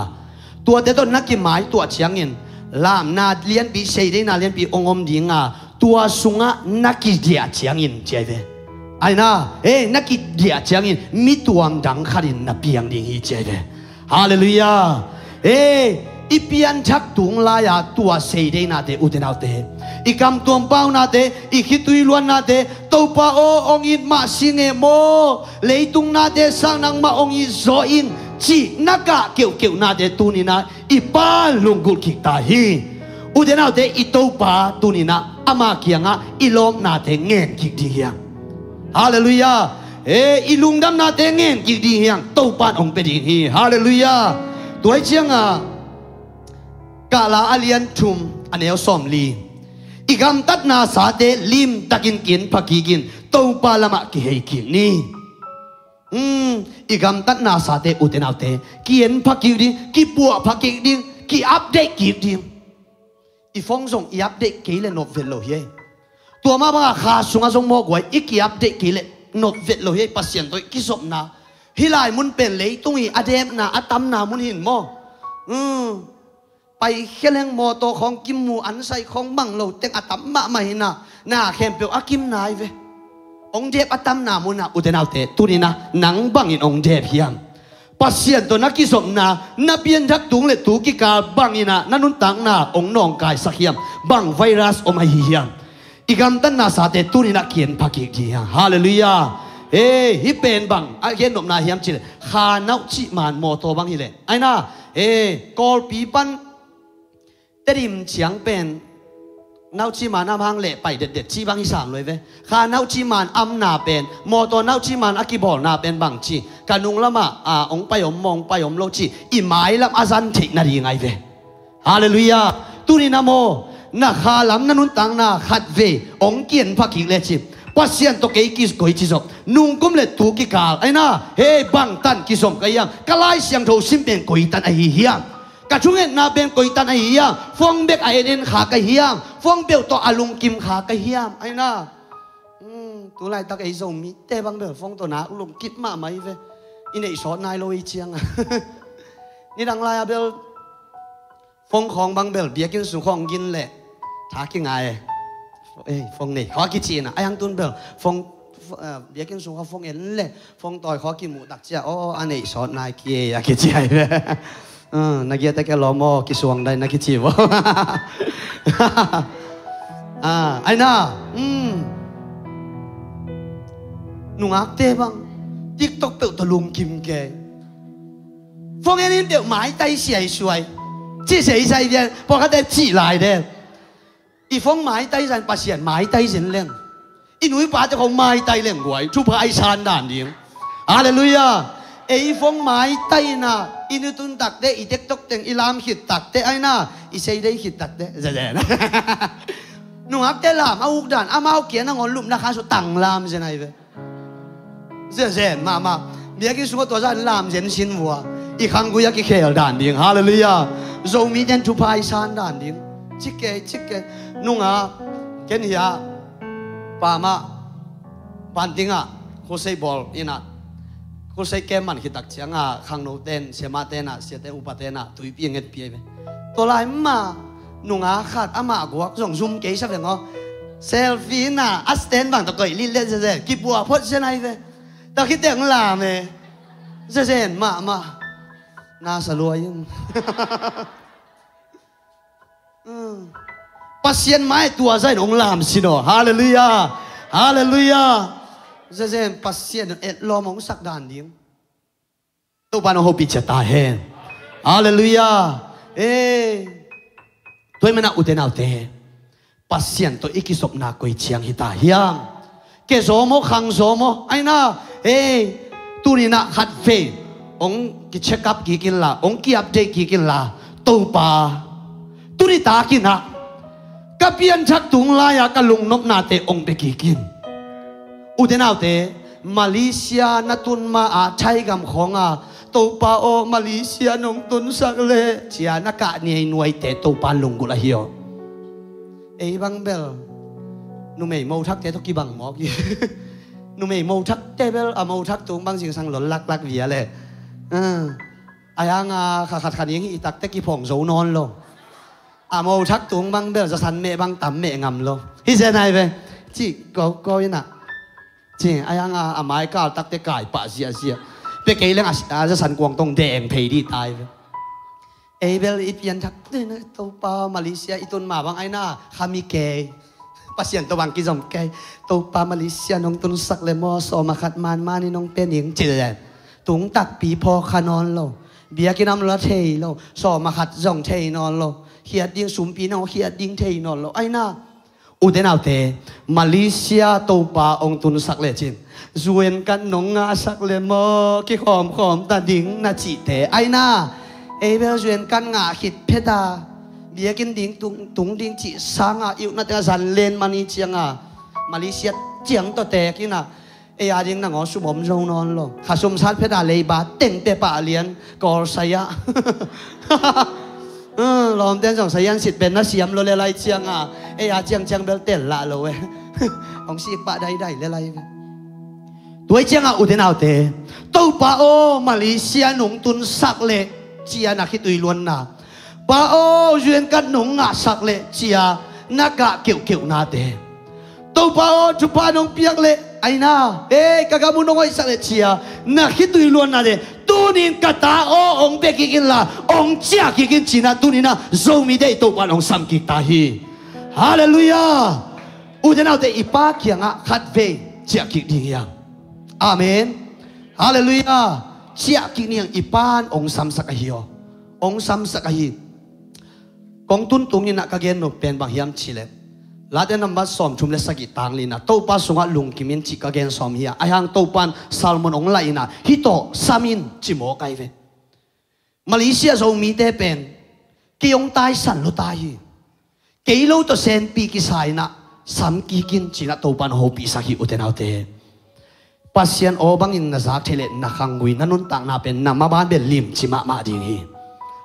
tuate tawh na kimaituah ciangin lamna lianpi, seideina lianpi hong om ding a, tua sungah na kidiah ciangin ci ahi ve. Aina, eh, na kidiah ciangin mi tuam dang khatin na piang ding hi ci ahi ve. Halleluiah. Eh, i pianthak tung lai-a tua seideinate, ute naute, i kamtuam paunate, i khitui luannate, Topa aw, hong it mah sing e maw, leitung nate sang nangmah hong it zaw ing cih na kah keuhkeuhnate tuninah i Pa lunggulh kik ta hi. Ute naute, i Topa tuninah ama kiangah i lawpnate ngen kik ding hiam? Halleluiah. Eh, i lungdamnate ngen kik ding hiam? Topa in hong pia ding hi. Halleluiah. Tua hi ciangah Kahla a lian thum a neu sawmli, i gamtatna sate limtakin kienpha kikin Topa lamah kihei kik ni. Hmm, i gamtatna sate, ute naute, kienpha kik ding, kipuahpha kik ding, ki-update kik ding. I phone zong i update kei leh nop vet lo hi ei. Tua mah bangah kha sungah zong maw guai, i ki-update kei leh nop vet lo hi ei. Pasian tawh i kizopna, hih lai mun pen leitung i a depna a tamna mun hi in maw. Hmm. Paikhia leng mawtaw khawng kimu, ansai khawng mang lo teng a tam mahmah hi in ah, na khempeuh a kim nai ve. Hong dep a tamna munah, ute naute, tuninah nang bangin hong dep hiam? Pasian tawh na kizopna, na pianthak tung le tu kikal bangin ah na nuntakna hong nawngkaisak hiam? Bang virus om ahi hiam? I gamtatna sate tuninah kienpha kik ding hiam? Halleluiah. Eh, hih pen bang a gen nopna hiam cih leh, kha nauh cih man mawtaw bang hi leh, aina, eh, Kawlpi pan Tedim ciang pen nauh cih man a om hang leh pai detdet cih bang hi sam lo hi ve. Kha nauh cih man a omna pen, mawtaw nauh cih man a kibawlna pen bang ci, ka nung lamah, a, hong pai om maw, hong pai om lo cih i mailam a zan theih nading ahi ve. Halleluiah. Tuninah maw, na kha lam na nuntakna khatvei hong kienpha kik lecin, Pasian tawh kei ki, koici zop, nungkum le tu kikal, aina, hei, bangtan kizom ka hiam? Ka Lai Siangtho sim pen koitan ahi hiam? Ka thungetna pen koitan ahi hiam? Phone bek a en en kha ka hiam? Phone peuh tawh a lungkim kha ka hiam? Aina, hmm, tu laitak ei Zomite bang bel phone tawh nak lungkip mahmah hi ve. I neih sawt nai lo hi ciangah. Nidang lai-a bel phone khawng bang bel biakinn sung khawng gin leh tha kingai e. Eh, phone nei khawng kici inah, a hiang tun bel phone, eh, biakinn sung khawng phone en leh phone tawi khawng kimuh tak ciah, aw, a neih sawt nai kei a kici ahi ve. Ah, na giate kia lawm aw, kisuang dai na kici vo. Ah, aina, hmm. Nungakte bang TikTok peuh tawh lungkim kei. Phone en in peuh maitai siaisuai. Cih seisai vian, pawlkhatte cih lai de. I phone maitai zan, Pasian maitai zen leng. I nu i pate khawng maitai leng guai, thupha i san dan ding. Halleluiah. Ei phone maitai inah, i nu tun takte, i TikTok teng i lam khit takte, aina, i seidei khit takte. Zezen. Nungakte lam a uk dan, amau kia nangawn lupna kha sung tang lam zen ahi ve. Zezen mahmah. Biakinn sungah tua zah in lam zen sin vua. I khanggui a kikhel dan ding. Halleluiah. Zomite in thupha i san dan ding. Cik kei, cik kei. Nungah, ken hiah, pamah, pantingah, khusei bawl inah, khusei kem man khit tak ciangah, khangnote in, siamahte inah, siate upate inah tuipi a ngetpi ahi ve. Tua lai mah, nungak khat amah guak zong zum kei sa veng aw. Selfie inah a stand bang tawh koih lilet zezen, kipuah phot zen ahi ve. Tua khit teh hong lam e. Zezen mahmah. Na sa lua in. Hmm. Pasian mai tua zah in hong lam sin aw. Halleluiah. Halleluiah. Zezen Pasian in etlawm hong sak dan ding. Topa in hong hopih ciat ta hen. Halleluiah. Eh. Tua ahih manin ah, ute naute, Pasian tawh i kizopna koi ciang hi ta hiam? Kia zaw maw, khang zaw maw? Aina, eh, tuni inah khatvei hong ki-check up kik inla, hong ki-update kik inla, Topa, tuni takin ah ka pianthak tung lai-a ka lungnopnate hong pia kik in. Ute naute, Malaysia na tun ma-a, Thai gam khawng a, Topa aw, Malaysia nong tunsak leh, ci-a na kah niainuaite Topa lunggulh ahi aw. Ei bang bel numei mothakte tawh kibang mawk hi. Numei mothakte bel a mothak tung bang zingsang lon laklak via leh. Ah. Ahi hanga kha khat kha ning hi i takte kiphawng zo nawn lo. A mothak tung bang bel zasan meh bang tam meh ngam lo. Hi zen ai ve. Ci ko ko ina. Ci ahi hanga a mai kal takte kai pah ziahziah. Pe kei leng a, a zasan kuang tong deng phei di tai ve. Ei bel i pianthak, Topa Malaysia i tun ma bang aina khami kei. Pasian tawh bang kizom kei. Topa Malaysia nong tunsak le maw, sawm a khat manman in nong pe ning ci le. Tung takpi phaw kha nawn lo. Biakinn am la thei lo. Sawm a khat zong thei nawn lo. Khiat ding sumpi nong khiat ding thei nawn lo. Aina. Ute naute, Malaysia Topa ong tunsak lecin, zuenkat nong ngahsak le maw, kikhawmkhawm ta ding na cihte aina. Ei bel zuenkat ngah khit pheta, biakinn ding tung, tung ding cih sanga i utna tengah zan len mani cianga Malaysia ciang tawh teek ina. Ei a ding nangawn sum om zo nawn lo. Kha sum sat pheta leiba tengte pah lian kawl saya. Lawmten zong sayan sit pen na siam lo le lai cianga ei a ciangciang bel tel lah lo e. Hong sik pah daidai le lai ve. Tuai cianga ute naute, Topa aw, Malaysia nong tunsak leh cia na khitui luanna. Pa aw, zuenkat nong ngahsak leh cia na kah keuhkeuhnate. Topa aw, thupha nong piak leh aina, ei ka gam uh nong hoihsak leh cia na khitui luanna de. Tunin ka ta aw, ong pia kik inla ong ciah kik in cina tunina Zomite i Topan ong sam kik ta hi. Halleluiah. Ute naute, i Pa kiangah khatvei ciah kik ding hiam? Amen. Halleluiah. Ciah kik ding hiam? I Pan ong samsak ahi aw. Ong samsak ahi. Kong tuntung inah ka gen nop pen bang hiam cileh, Late nambat sawmthum le sagih tang lina, Topa sungah lungkim in cih ka gen sawm hi a, ahi hang Topan Salmon ong laih inah, hih tawh sam in ci mawk ai ve. Malaysia Zomite pen kei ong taisan lo ta hi. Kei lo tawh senpi kisa inah sam kik in cinah Topan hopihsak hi ute naute. Pasian aw bangin na zak theih leh na khanggui na nuntakna pen na maban bel limci mahmah ding hi.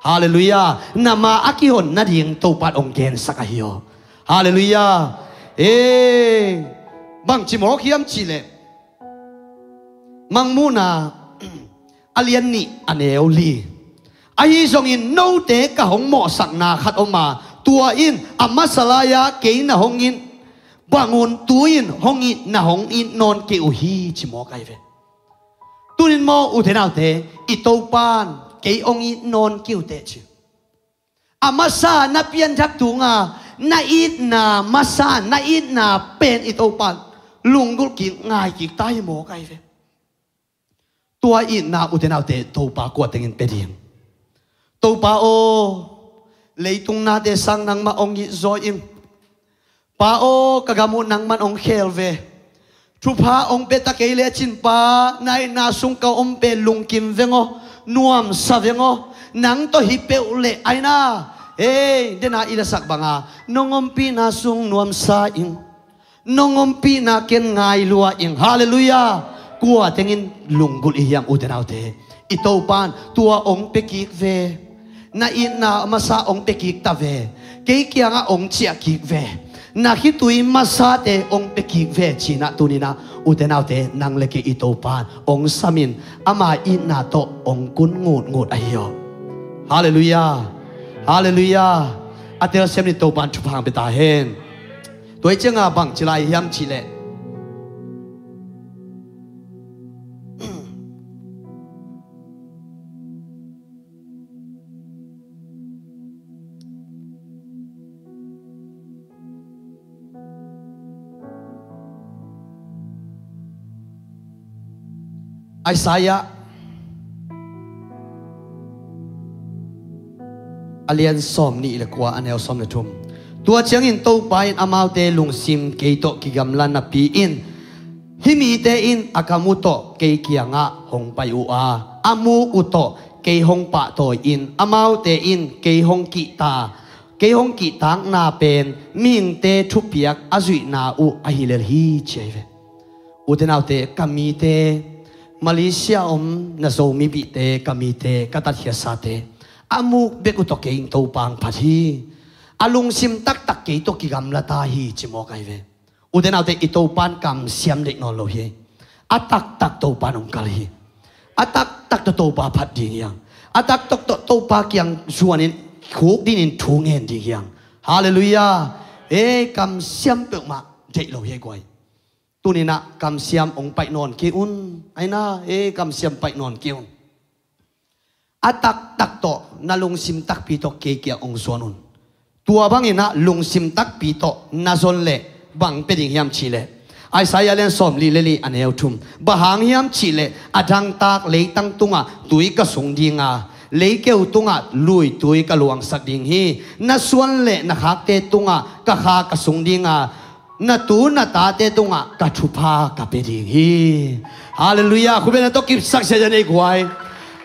Halleluiah. Na ma a kihon nading Topa ong gensak ahi aw. Halleluiah. Ee, bangci mawk hiam cihleh, Mangmuhna a lian nih a neu li. Ahi zongin note ka hong mawhsakna khat om a, tua in a masa lai-a kei na hong it bang un tu-in hong it na hong it nawn kei uh hi ci mawk ai ve. Tunin maw ute naute, i Topan kei hong it nawn kei uh teh ci. A masa na pianthak tunga na itna masa na itna pen i Topan lunggulh kik ngai kik ta hi mawk ai ve. Tua itna ute naute Topa kua tengin pia ding? Topa aw, leitung nate sang nangmah ong it zaw ing. Pa aw, ka gam uh nangman ong khel ve. Thupha ong pia ta kei lecin Pa, na itna sung ka om pen lungkim veng aw, nuamsa veng aw. Nang tawh hi peuh leh aina, ei dena i lasak banga nong ompihna sung nuamsa ing. Nong ompihna ken ngai lua ing. Halleluiah. Kua tengin lunggulh i hiam ute naute? I Topan tua ong pia kik ve. Na itna masa ong pia kik ta ve. Kei kiangah ong ciah kik ve. Na khitui masate ong pia kik ve cinah tuninah ute naute nang le kei i Topan ong sam in ama itna tawh ong kun ngutngut ahi aw. Halleluiah. Halleluiah. A telsiam ni Topan thupha hong pia ta hen. Tua hi cianga bangci lai hiam cihleh, Isaiah a lian sawm nih le kua a neu sawm le thum. Tua ciangin Topa in amaute lungsim kei tawh kigamla napi in, hih mite in a kam uh tawh kei kiangah hong pai uh a, a mu uh tawh kei hong pahtawi in, amaute in kei hong kihta, kei hong kihtakna pen mihingte thupiak a zuihna uh ahi lel hi ci ahi ve. Ute naute, ka mite Malaysia om na Zomipihte, ka mite, ka tatkhiatsate, a muk bek uh tawh kei in Topa hong phat hi. A lungsim taktak kei tawh kigamla ta hi, ci mawk ahi ve. Ute naute, i Topa in kamsiam deih nawn lo hi. A taktak Topa in hong kal hi. A taktak tawh Topa phat ding hi hang. A taktak tawh Topa kiang zuanin khuk dingin thu ngen ding hi hang. Halleluiah. Ei, kamsiam peuhmah deih lo hi guai. Tuni-in ah kamsiam hong paih nawn kei un. Aina, ei, kamsiam paih nawn kei un. A taktak tawh na lungsim takpi tawh kei kiang hong zuan un. Tua bangin ah lungsim takpi tawh na zon leh bang pia ding hiam cih leh, Isaiah lian sawmli le li, a neu thum. Bang hang hiam cih leh, a dangtak leitang tungah tui ka sung ding a, leikeu tungah luitui ka luangsak ding hi. Na suan le na khakte tungah ka Kha ka sung ding a, na tu na tate tungah ka thupha ka pia ding hi. Halleluiah. Khut beng na tawh kipsak ziahziah ni guai.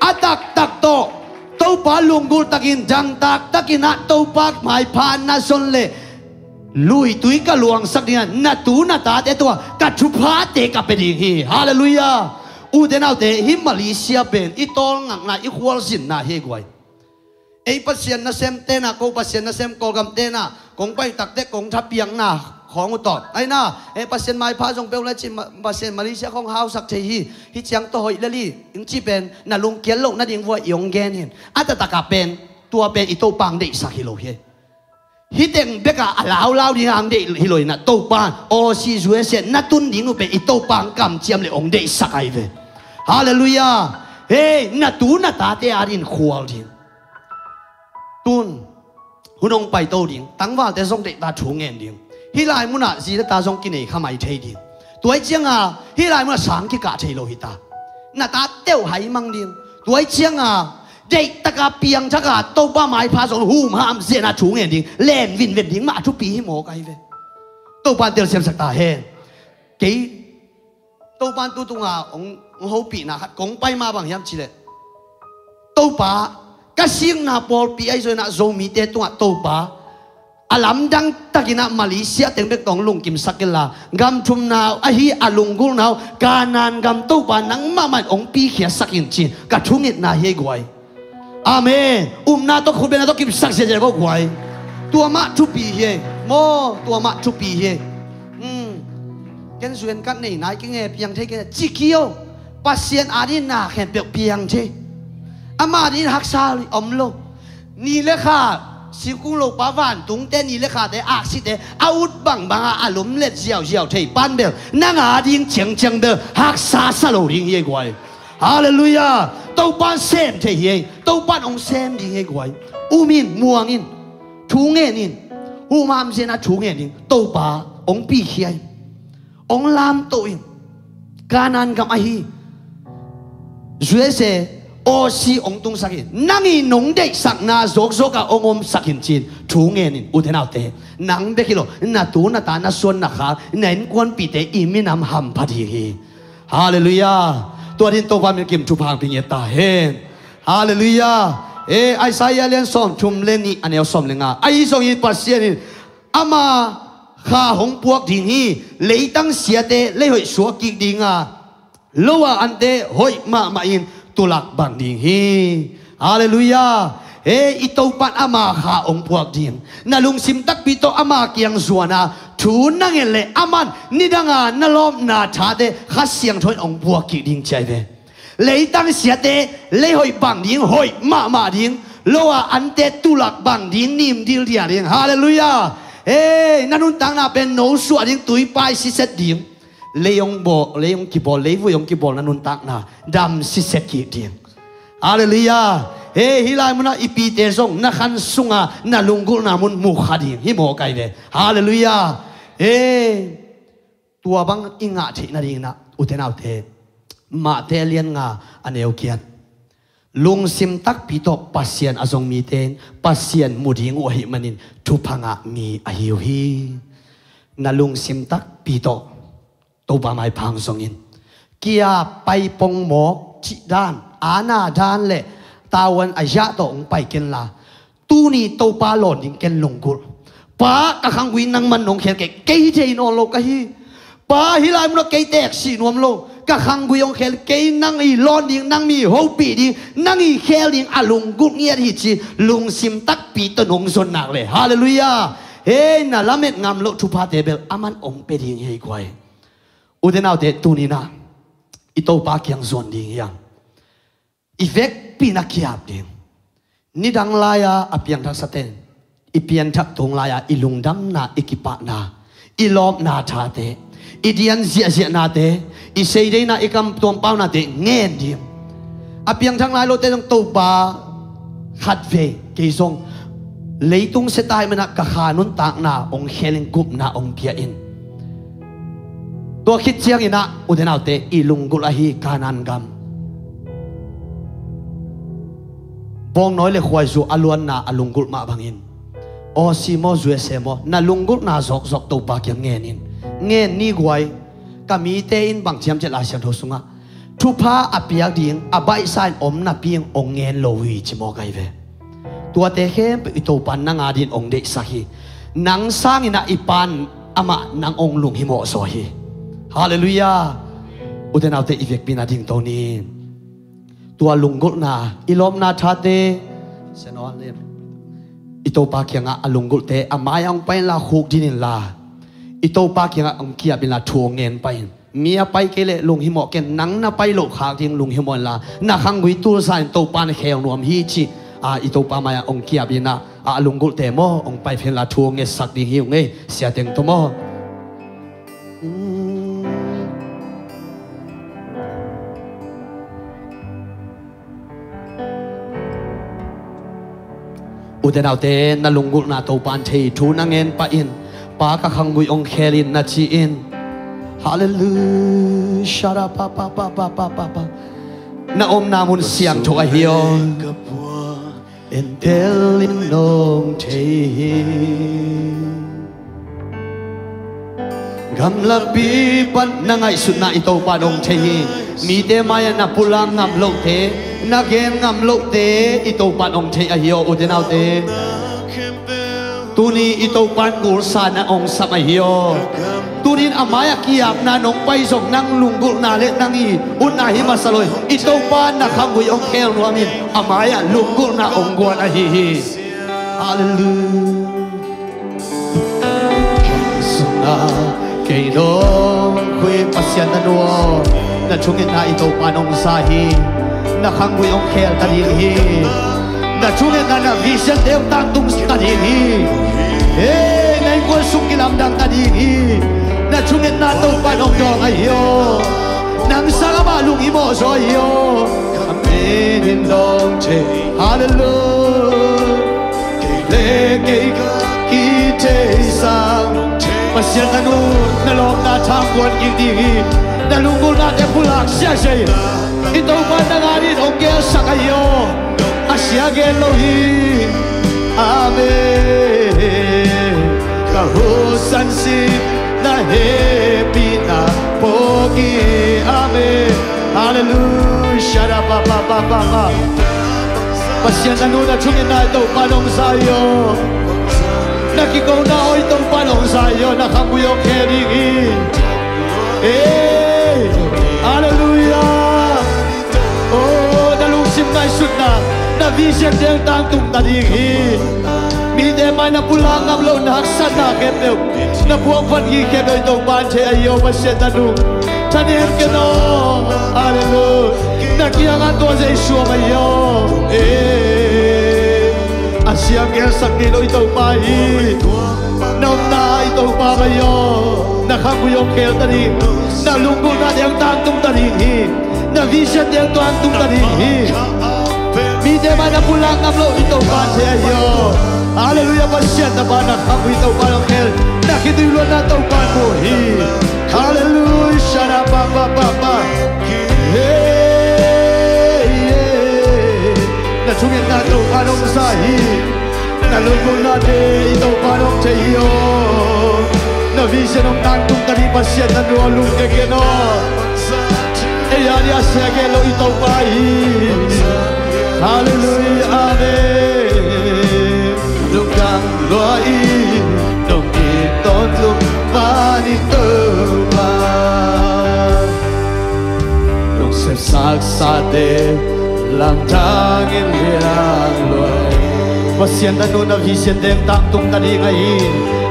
A taktak tawh Topa lunggulh takin, dangtak takin ah Topa maipha na zon leh luitui ka luangsak ding a, na tu na tate tungah ka thuphate ka pia ding hi. Halleluiah. Ute naute, hih Malaysia pen i tawlngakna, i khualzinna hi guai. Ei, Pasian nasem tenah, ko Pasian nasem Kawlgam tenah kong pai tak teh kong thapiakna khawng uh tawh, aina, ei, Pasian maipha zong peuh le cin, Pasian Malaysia khawng hausak thei hi. Hih ciang tawh hoih lel hi, hong ci pen na lungkiat loh nading vua i hong gen hi. A taktak ah pen, tua pen i Topa hong deihsak hi lo hi. Hih teng bekah a laulau ding hong deih hi lo hi-in ah, Topa, Aussie, U S A na tun ding uh pen i Topa hong kamciam leh hong deihsak ahi ve. Halleluiah. Hei, na tu na tate adingin khual ding. Tun hun hong paito ding, tangvalte zong deihta thu ngen ding. Hih lai munah zi le ta zong kinei kha mai thei ding. Tua ahih ciangin hih lai munah sang kikah thei lo hi ta. Na tate uh hai mang ding. Tua ahih ciangin deihtakin piangthakin Topa maipha zong humham zen a thu ngen ding, len vinven ding mah a thupi hi mawk ahi ve. Topa in telsiamsak ta hen. Kei Topa in tu tungah hong, hong hopihna khat kong pai mah bang hiam cih leh, Topa, ka sikna pawlpi ahi zongin ah Zomite tungah Topa, a lamdang takin ah Malaysia teng bek tawh hong lungkimsak inla, gam thumna uh ahi a lunggulhna uh Kanaan gam Topa nangmah mah in hong pikhiatsak in ci-in ka thungetna hi ei guai. Amen. Upna tawh khut bengna tawh kipsak ziahziah ei guai. Tua mah thupi hi ei. Maw, tua mah thupi hi ei. Hmm. Ken zuan kat nei nai, kei nge piang thei kei, ci kei o. Pasian adingin na khempeuh piang thei. Ama adingin haksa om lo. Ni le kha, singkung lopa vantungte, ni le khate, aksite a ut bangbang a, a lum let ziauziau thei pan bel, nang ading ciangciang bel haksa sa lo ding hi ei guai. Halleluiah. Topa in sem thei hi ei. Topa in hong sem ding hi ei guai. Um in, muang in, thu ngen in. Humham zen a thu ngen in. Topa hong pikhia in. Hong lamto in. Kanaan gam ahi U S A, Aussie hong tungsak in. Nang in nong deihsakna zuakzuak a hong omsak in ci-in thu ngen in. Ute naute, nang bek hi lo, na tu na ta, na suan na khak, na innkuanpihte, i minam hampha ding hi. Halleluiah. Tua dingin Topa min kim thupha hong pia ngiat ta hen. Halleluiah. Eh, Isaiah lian sawmthum le nih, a neu sawm le nga. Ahi zongin Pasian in ama Kha hong puak ding hi. Leitang siate leihoih suak kik ding a, lo a ante hoih mahmah in tulak bang ding hi. Halleluiah. He, i Topa in ama Kha hong puak ding. Na lungsim takpi tawh ama kiang zuan a, thu na nget leh aman nidang a na lawpna thate Kha Siangtho in hong puak kik ding ci ahi ve. Leitang siate leihoih bang ding, hoih mahmah ding. Lo a ante tulak bang ding, nim dildial ding. Halleluiah. He, na nuntakna pen no suah ding, tuipai siset ding. Lei hong bawl, lei hong kibawl, leivui hong kibawl na nuntakna dam siset kik ding. Halleluiah. He, hih lai munah i pite zong na khan sunga na lunggulhna mun mu kha ding hi mawk ahi ve. Halleluiah. He, tua bang i ngah theih nadingin ah, ute naute, Mate lian nga, a neu giat. Lungsim takpi tawh Pasian a zong mite in Pasian mu ding uh ahih manin thupha ngah mi ahi uh hi. Na lungsim takpi tawh Topa maipha hong zong in. Kia, pai pongmawk cih dan, aana dan le tawan a yah tawh hong pai kenla, tuni Topa lawn ding ken lunggulh. Pa, ka khanggui nangman nong khelh kei, kei thei nawn lo ka hi. Pa, hih lai munah kei teek si nuam lo. Ka khanggui hong khel, kei nang i lawn ding, nang mi hopih ding, nang i khel ding a lunggulh ngiat hi ci, lungsim takpi tawh nong zon nak leh. Halleluiah. Hei, na lamet ngam loh thuphate bel aman hong pia ding hi ei guai. Ute naute, tuni-in ah i Topa kiang zon ding hi hang. I vekpi-in ah ki-ap ding. Nidang lai-a a piangthaksate in, i pianthak tung lai-a i lungdamna, i kipahna, i lawpna thate, i dian ziahziahnate, i seideina, i kam tuam paunate ngen ding. A piangthak nai lote zong Topa khatvei kei zong leitung sia ta ahih manin ah ka kha nuntakna hong khel in, gupna hong pia in. Tua khit ciangin ah ute naute, i lunggulh ahi Kanaan gam, bawngnawi le khuaizu a luanna a lunggulh mah bangin, Aussie maw, U S A maw, na lunggulhna zawkzawk Topa kiang ngen in. Ngen ni guai. Ka mite in bang ciamteh Lai Siangtho sungah thupha a piak ding a baihsa in om napi-in hong ngen lo uh hi ci mawk ahi ve. Tuate khempeuh i Topa in nang adingin hong deihsak hi. Nang sangin ah i Pa in amah nang hong lunghimawh zaw hi. Halleluiah. Ute naute, i vekpi-in ah dingto ni. Tua lunggulhna, i lawpna thate, i Topa kiangah a lunggulhte a mai-ah hong pai inla, khukdin inla, i Topa kiangah hong ki-ap inla, thu hong ngen pah in. Mi a pai kei leh lunghimawh ken, nang na pai loh khak ding lunghimawh inla, na khanggui tulsa in Topa in khel nuam hi ci. A, i Topa mai-ah hong ki-ap inla, a lunggulhte maw, hong pai pah inla thu hong ngetsak ding hi ung ei, siateng tawh maw. Ute naute, na lunggulhna Topa in thei, thu na ngen pah in. Pa, ka khanggui hong khel in na ci in. Halleluiah. Shara pa pa pa pa pa pa pa. Na omna mun siangtho ahi aw. Entel in nong thei hi. Gamlapi pan na ngaihsutna i Topa in hong thei hi. Mite mai-ah na pulak ngam lohte, na gen ngam lohte i Topa in hong thei ahi aw, ute naute. Tuni i Topa in gulsa na hong sam ahi aw. Tuni-in a mai-ah ki-apna nong pai zong, nang lunggulhna le nang i utna hi masa lo hi. I Topa in na khanggui hong khel nuam in, a mai-ah lunggulhna hong guan ahi hi. Halleluiah. Sungah kei nong khui, Pasian na nu aw, na thungetna i Topa in hong za hi. Na khanggui hong khel ta ding hi. Na thungetna, na vision-te hong tangtung ta ding hi. Hei, na innkuan sung kilamdang ta ding hi. Na thungetna Topa in hong dawng ahi aw. Nang sang amah lunghimawh zaw ahi aw. Amen in dawng thei. Halleluiah. Kei le kei ka kitheisa. Pasian na nu, na lawpna tha hong guan kik ding hi. Na lunggulhnate pulak siasia in. I Topa in nang adingin hong gelsak ahi aw. A sia gen lo hi. Amen. Ka hosanna, na hehpihna phawk hi. Amen. Halleluiah. Shara pa pa pa pa pa. Pasian na nu, na thungetna i Topa in hong za hi aw. Na kikona aw i Topa in hong za hi aw. Na khanggui hong khel ding hi. Ei, halleluiah. Oh, na lungsim ngaihsutna, na vision-te hong tangtung ta ding hi. Mite mai-ah na pulak ngam loh, na haksatna khempeuh, na phuak phat ngei khempeuh i Topa in thei ahi aw, Pasian na nu. Thanem ken aw. Halleluiah. Na kiangah tua Jesu om ahi aw. Eh. A siam gelsak ngei lo i Topa hi. Na omna i Topa om ahi aw. Na khanggui hong khel ta ding. Na lunggulhnate hong tangtung ta ding hi. Na vision-te hong tangtung ta ding hi. Mite mai-ah na pulak ngam loh i Topa in thei ahi aw. Halleluiah, Pasian tapa na khanggui Topa in hong khel. Na khitui luanna Topa in mu hi. Halleluiah, shara pa pa pa pa. Hey, hey. Na thungetna Topa in hong za hi. Na lunggulhnate i Topa in hong thei hi aw. Na vision hong tangtung ta ding, Pasian na nu aw, lungkia ken aw. Ei a dia sia gen lo i Topa hi. Halleluiah, amen. Lungdam lua in, nong it tawntung pan in Topa. Haksate lamdang in liang lua hi. Pasian tanu na vision teng tangtung ta ding ahi.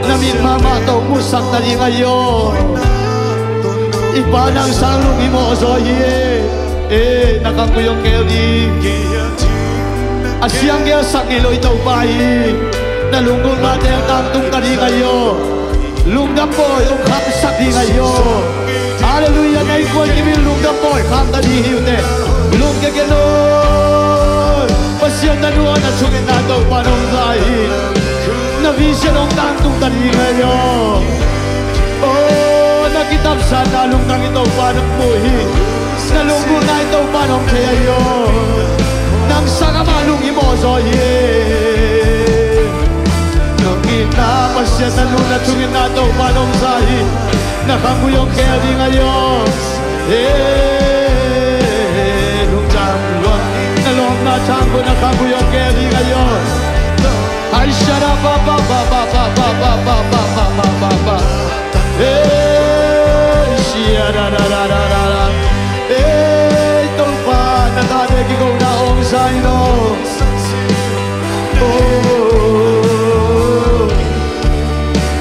Na mit mahmah tawh musak ta ding ahi aw. I Pa nang sang lunghimawh zaw hi e. Eh, na khanggui hong khel ding. A siang gelsak ngei lo i Topa hi. Na lunggulhna teng tangtung ta ding ahi aw. Lungdam pawi hong khangsak ding ahi aw. Halleluiah, na innkuan kimin lungdam pawi khang ta ding hi uh teh. Lungkia ken aw. Pasian tanu ah na thungetna Topa nong za hi. Na vision hong tangtung ta ding ahi aw. Oh, na kitapsatna lungtang i Topa nong mu hi. Na lunggulhna i Topa nong thei ahi aw. Nang sang amah lunghimawh zaw hi. Nong itna Pasian tanu na thungetna Topa nong za hi. Na khanggui hong khel ding ahi aw. Eh, lungdam lua. Na lawpna tangko na khanggui hong khel ding ahi aw. Ai shada ba ba ba. Eh, shia da da da da da da. Eh, Topa na tate kikona hong za hi lo. Oh.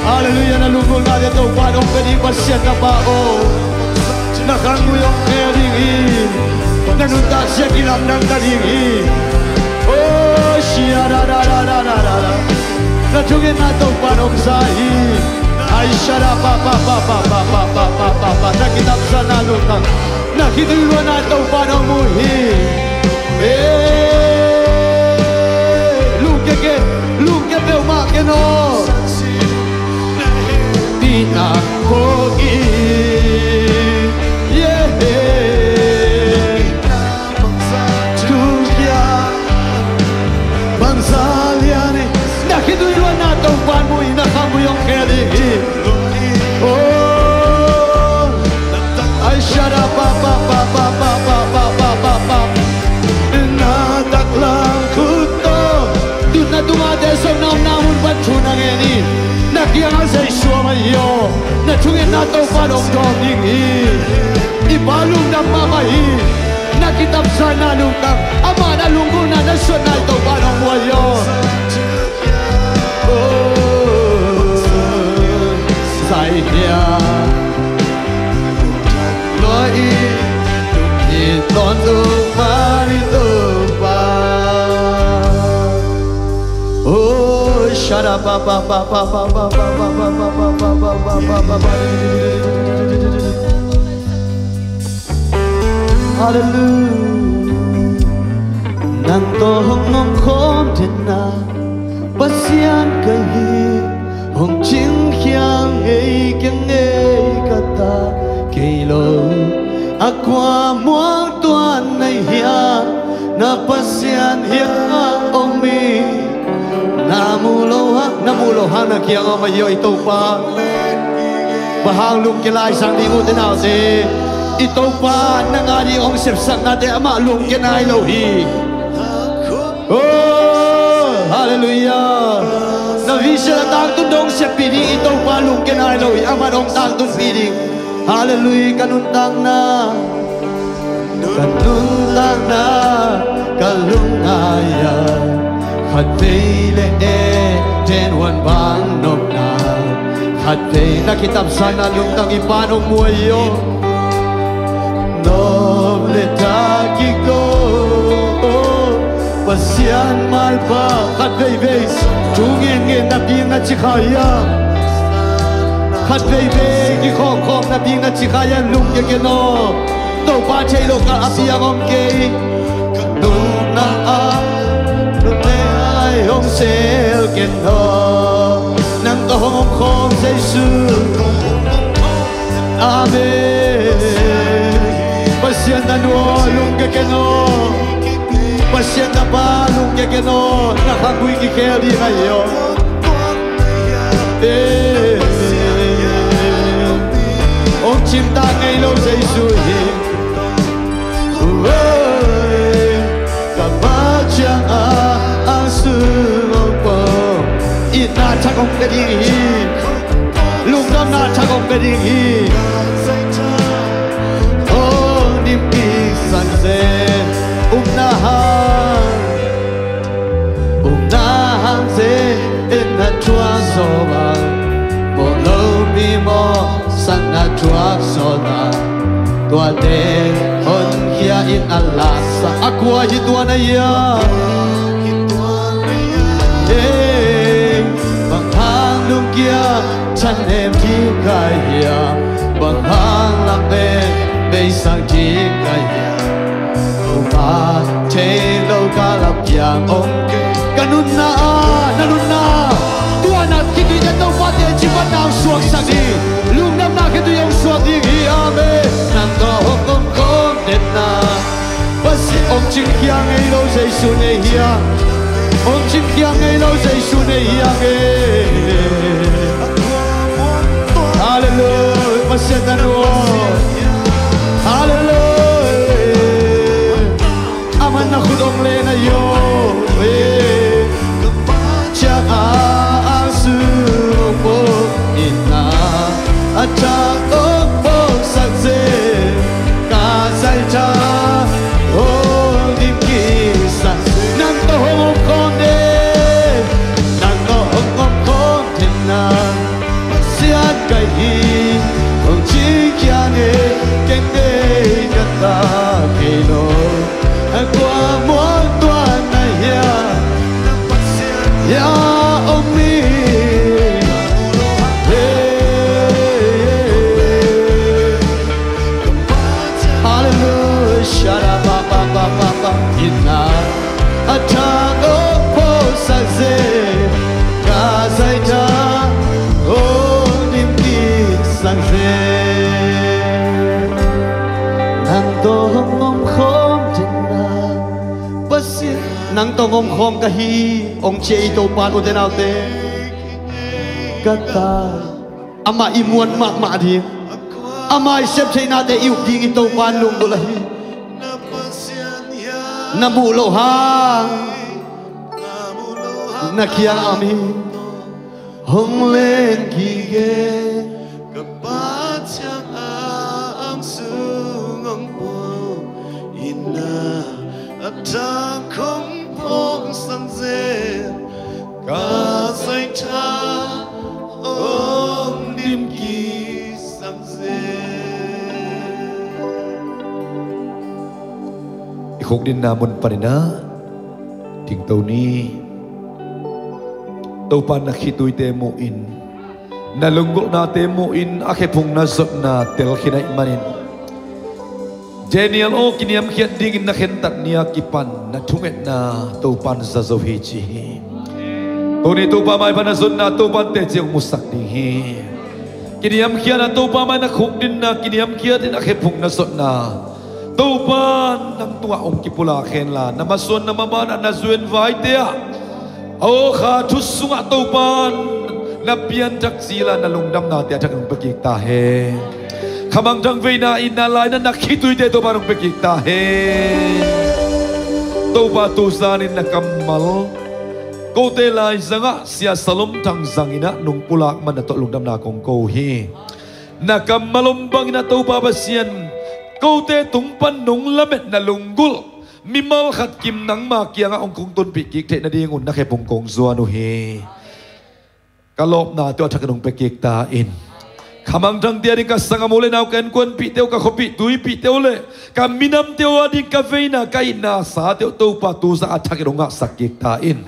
Halleluiah, na lunggulhna te Topa nong pia ding Pasian na pa aw. Na khanggui hong khel ding hi. Na nuntakzia kilamdang ta ding hi. Oh, shia da da da da da da. Na thungetna Topa nong za hi. Ai shada ba ba ba. Na kitapsatna lungtang. Na khitui luanna Topa nong mu hi. Eh, lungkia ken, lungkia peuhmah ken aw. Pi nang ko i, yeah. Thu kia bangza lian hi. Na khitui luanna Topa mu hi, na khanggui hong khel ding hi. Oh, ai shada ba ba. Na taklang khut tawh tun na tungah te zong na omna mun pan thu na ngen hi. Na kiangah Jesu om ahi aw. Na thungetna Topa hong dawng ding hi. I Pa lungdam mahmah hi. Na kitapsatna lungtang, amah na lunggulhna na suanna i Topa nong mu ahi aw. Oh, zai hia. Lua i, i tawntung man i Topa. Oh, shada ba ba. Halleluiah. Nang tawh hong omkhawm denna Pasian ka hi. Hong cingkhia ngei keng ngei ka ta kei lo. A kua muang tuan na hia, na Pasian hia om hi. Na mu lo hang, na mu lo hang na kiang om ahi aw i Topa. Bang hang lungkia lai sang ding uh te naute. I Topa nang a ding hong sepsaknate amah lungkia nai lo hi. Oh, halleluiah. Na vision a tangtun dong seppih ding i Topa lungkia nai lo hi. Amah dong tangtunpih ding. Halleluiah, ka nuntakna, ka nuntakna, ka lungngai-ah khat vei le Eden huan bang nopna, khat vei na kitapsatna lungtang i Pa nong mu ahi aw. Nop le ta kiko Pasian malpa khat veivei thu ngen ngen na bing na ci kha hiam? Khat veivei kikhawmkhawm na bing na ci kha hiam? Lungkia ken aw. Topa thei lo kal a piang om kei. Nunna a nunne ai hong sel ken aw. Nang tawh hong omkhawm Jesu. Amen. Pasian tanu aw, lungkia ken aw. Pasian tapa, lungkia ken aw. Na khanggui kikhel ding ahi aw. Eh, hong cimtak ngei lo Jesu hi. Oi, ka Pa ciangah ang sung hong pom. Itna thak hong pia ding hi. Lungdamna thak hong pia ding hi. Hong nimpih san Upna hang, upna hang ze in na tua zo ba, mo lo mi mo sang na tua zo na, tua te hon kia in a la sa a kua hi tua na ya. Hey, bang hang lung kia chan em ti kai ya, bang hang lam em beisang ti kai ya. Topa thei lo ka lap piang om. Ka nunna ah, na nunna ah, tua na khitui te Topa teci pan na suaksak ding, lungdamna khitui hong suak ding hi. Amen. Nang tawh hong om khawm den na, Pasian hong cingkhia ngei lo Jesu nei hiam? Hong cingkhia ngei lo Jesu nei hiam e? Halleluia. Pasian na nuam. Halleluia. Aman na khut hong len a yo e. Ciang a ang su po in na a ta ong po sak ze. Ka zai ta ong dim ki sak. Nang tawh hong om khawm de. Nang tawh hong om khawm de na. Pasian ka hi, hong ci kia nge, keng dei ka ta kei lo. A kua muang tuan na hia, hia om mi. Hey, hey, hey. Hallelujah, shara ba ba ba ba ba. Ina a ta ong po sak ze. Ka zai ta ong dim ki sak ze. Nang tawh hong om khawm den na. Pasian, nang tawh hong om khawm ka hi, hong ci i Topa, ute naute. Ka ta. Amah i muan mahmah ding, amah i septheihnate i up ding i Topa lunggulh ahi. Na muh loh hang na kiang a mi hong len kik e. Ka Pa ciang a ang sung hong po in na a ta kong pong sang zen. Ka zai ta ong dim ki sang zen. I khukdinna mun panin ah dingto ni. Topa na khituite muhin, na lunggulhnate muhin, a khephung na zotna telkhin ahih manin, Daniel aw, kiniamkhiat dingin na khentat ni a kipan na thungetna Topan za zo hi ci hi. Tuni Topa mai pan na zotna Topan teci hong musak ding hi. Kiniamkhiatna Topa mai na khukdinna kiniamkhiatin a khephung na zotna Topa nang tungah hong kipulak henla, na masuan na mamanah na zuenvaite ah aw kha thu sungah Topa na pianthak cila na lungdamnate a thakin hong pia kik ta hen. Khamangthang veina in na laina na khituite Topa hong pia kik ta hen. Topa tuzanin na kammal kote laizangah Sia Salom Thang zangin ah nong pulak man na tawh lungdamna kong ko hi. Na kammal om bangin ah Topa Pasian, kote tung pan nong lamet na lunggulh mimal khat kim nangma kiangah hong kong tunpih kik theih nadingun na khephung kong zuan uh hi. Ka lawpnate uh a thakin hong pia kik ta in. Khamangthangte ading ka sanggam uh le nau, ka innkuanpihte uh, ka khuapih tuipihte uh le ka minamte uh ading ka veina ka itna sate uh Topa tuzah a thakin hong ngahsak kik ta in.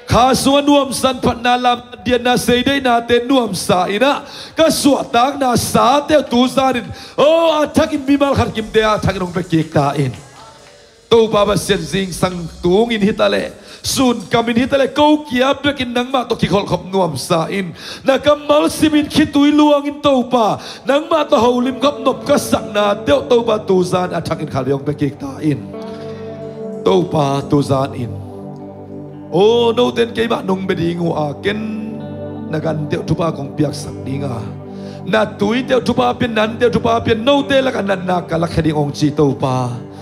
Kha sungah nuamsa, phatna, lamna, diatna, seideihnate nuamsa in ah ka suahtakna sate uh tuzanin aw a thakin mimal khat kimte a thakin hong pia kik ta in. Topa Pasian, zingsang tungin hitaleh, sunkamin hitaleh, ko kia bekin nangmah tawh kikholhkhop nuamsa in, na kammal simin khitui luangin Topa nangmah tawh holim khop nop ka saknate uh Topa tuzan a thakin khatvei hong pia kik ta in. Topa tuzanin aw note in keimah nong bia ding uh a, ken na gante uh thupha kong piaksak ding a, na tuite uh thupha pian, na ante uh thupha pian, note lakah natna ka lakhia ding hong ci Topa.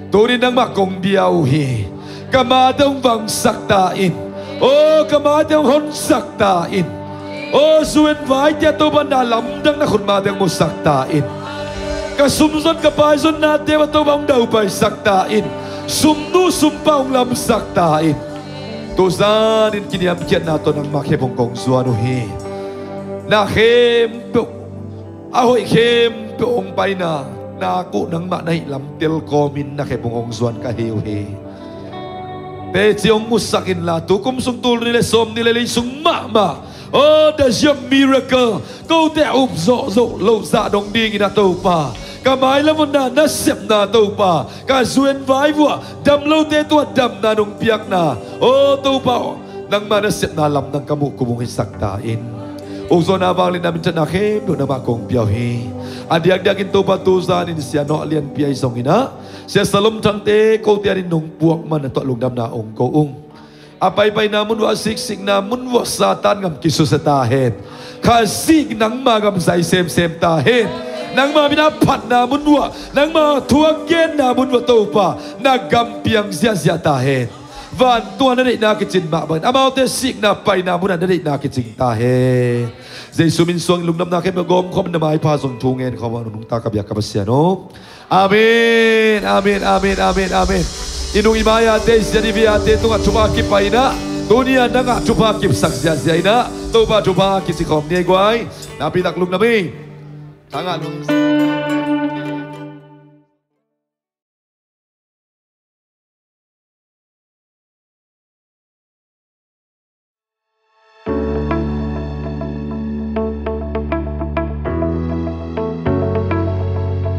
Tuni nangmah kong bia uh hi. Ka mate hong vangsak ta in. Aw ka mate hong honsak ta in. Aw zuenvaite ah Topa na lamdang na khutmate hong musak ta in. Ka sumzon ka paizonnate mah Topa hong daupaisak ta in, sumnu sumpa hong lamsak ta in. Tuzanin kiniamkhiatna tawh nangmah khempeuh kong zuan uh hi. Na khempeuh, a hoih khempeuh hong paina, na kuh nangmah na hih lam telkawmin na khempeuh hong zuan ka hi uh hi. Teci hong musak inla, tukum sung, tul nih le sawm nih le li sung mahmah, oh, the year of miracle, kote a up zawh zawh loh zah dong dingin a Topa, ka mailam un na nasepna Topa, ka zu-en vai vuah dam lote tungah damna nong piakna, oh Topa, nangma nasepna lamdang ka muh kum hong hisak ta in. Ukzawhna, vangliatna, minthanna khempeuh nangmah kong pia uh hi. A diakdiakin Topa, tuzanin Sia Nawh Lianpi ahi zongin ah, Sia Salom Thangte kote adingin nong puak man a, tua lungdamna hong ko ung. A paipaina mun vuah, a siksikna mun vuah Satan gam kisusia ta hen. Khazih nangma gam zai semsem ta hen. Nangma min a phatna mun vuah, nangma thu a genna mun vuah Topa, na gam piang ziahziah ta hen. Vantung ah na deihna kicin mah bangin amaute sikna paina munah na deihna kicing ta hen. Jesu min suangin lungdamna khempeuh gawmkhawm, na maipha zong thu ngen khawm a, nungta ka biak ka Pasian aw. Amen, amen, amen, amen, amen. I nung i mai-ate, i zia i vei-ate tungah thupha kipaina, tuni-a nangah thupha kipsak ziahziah inah, Topa thupha kici khawm ni ei guai. Napi tak lungdam hi. Thangah lung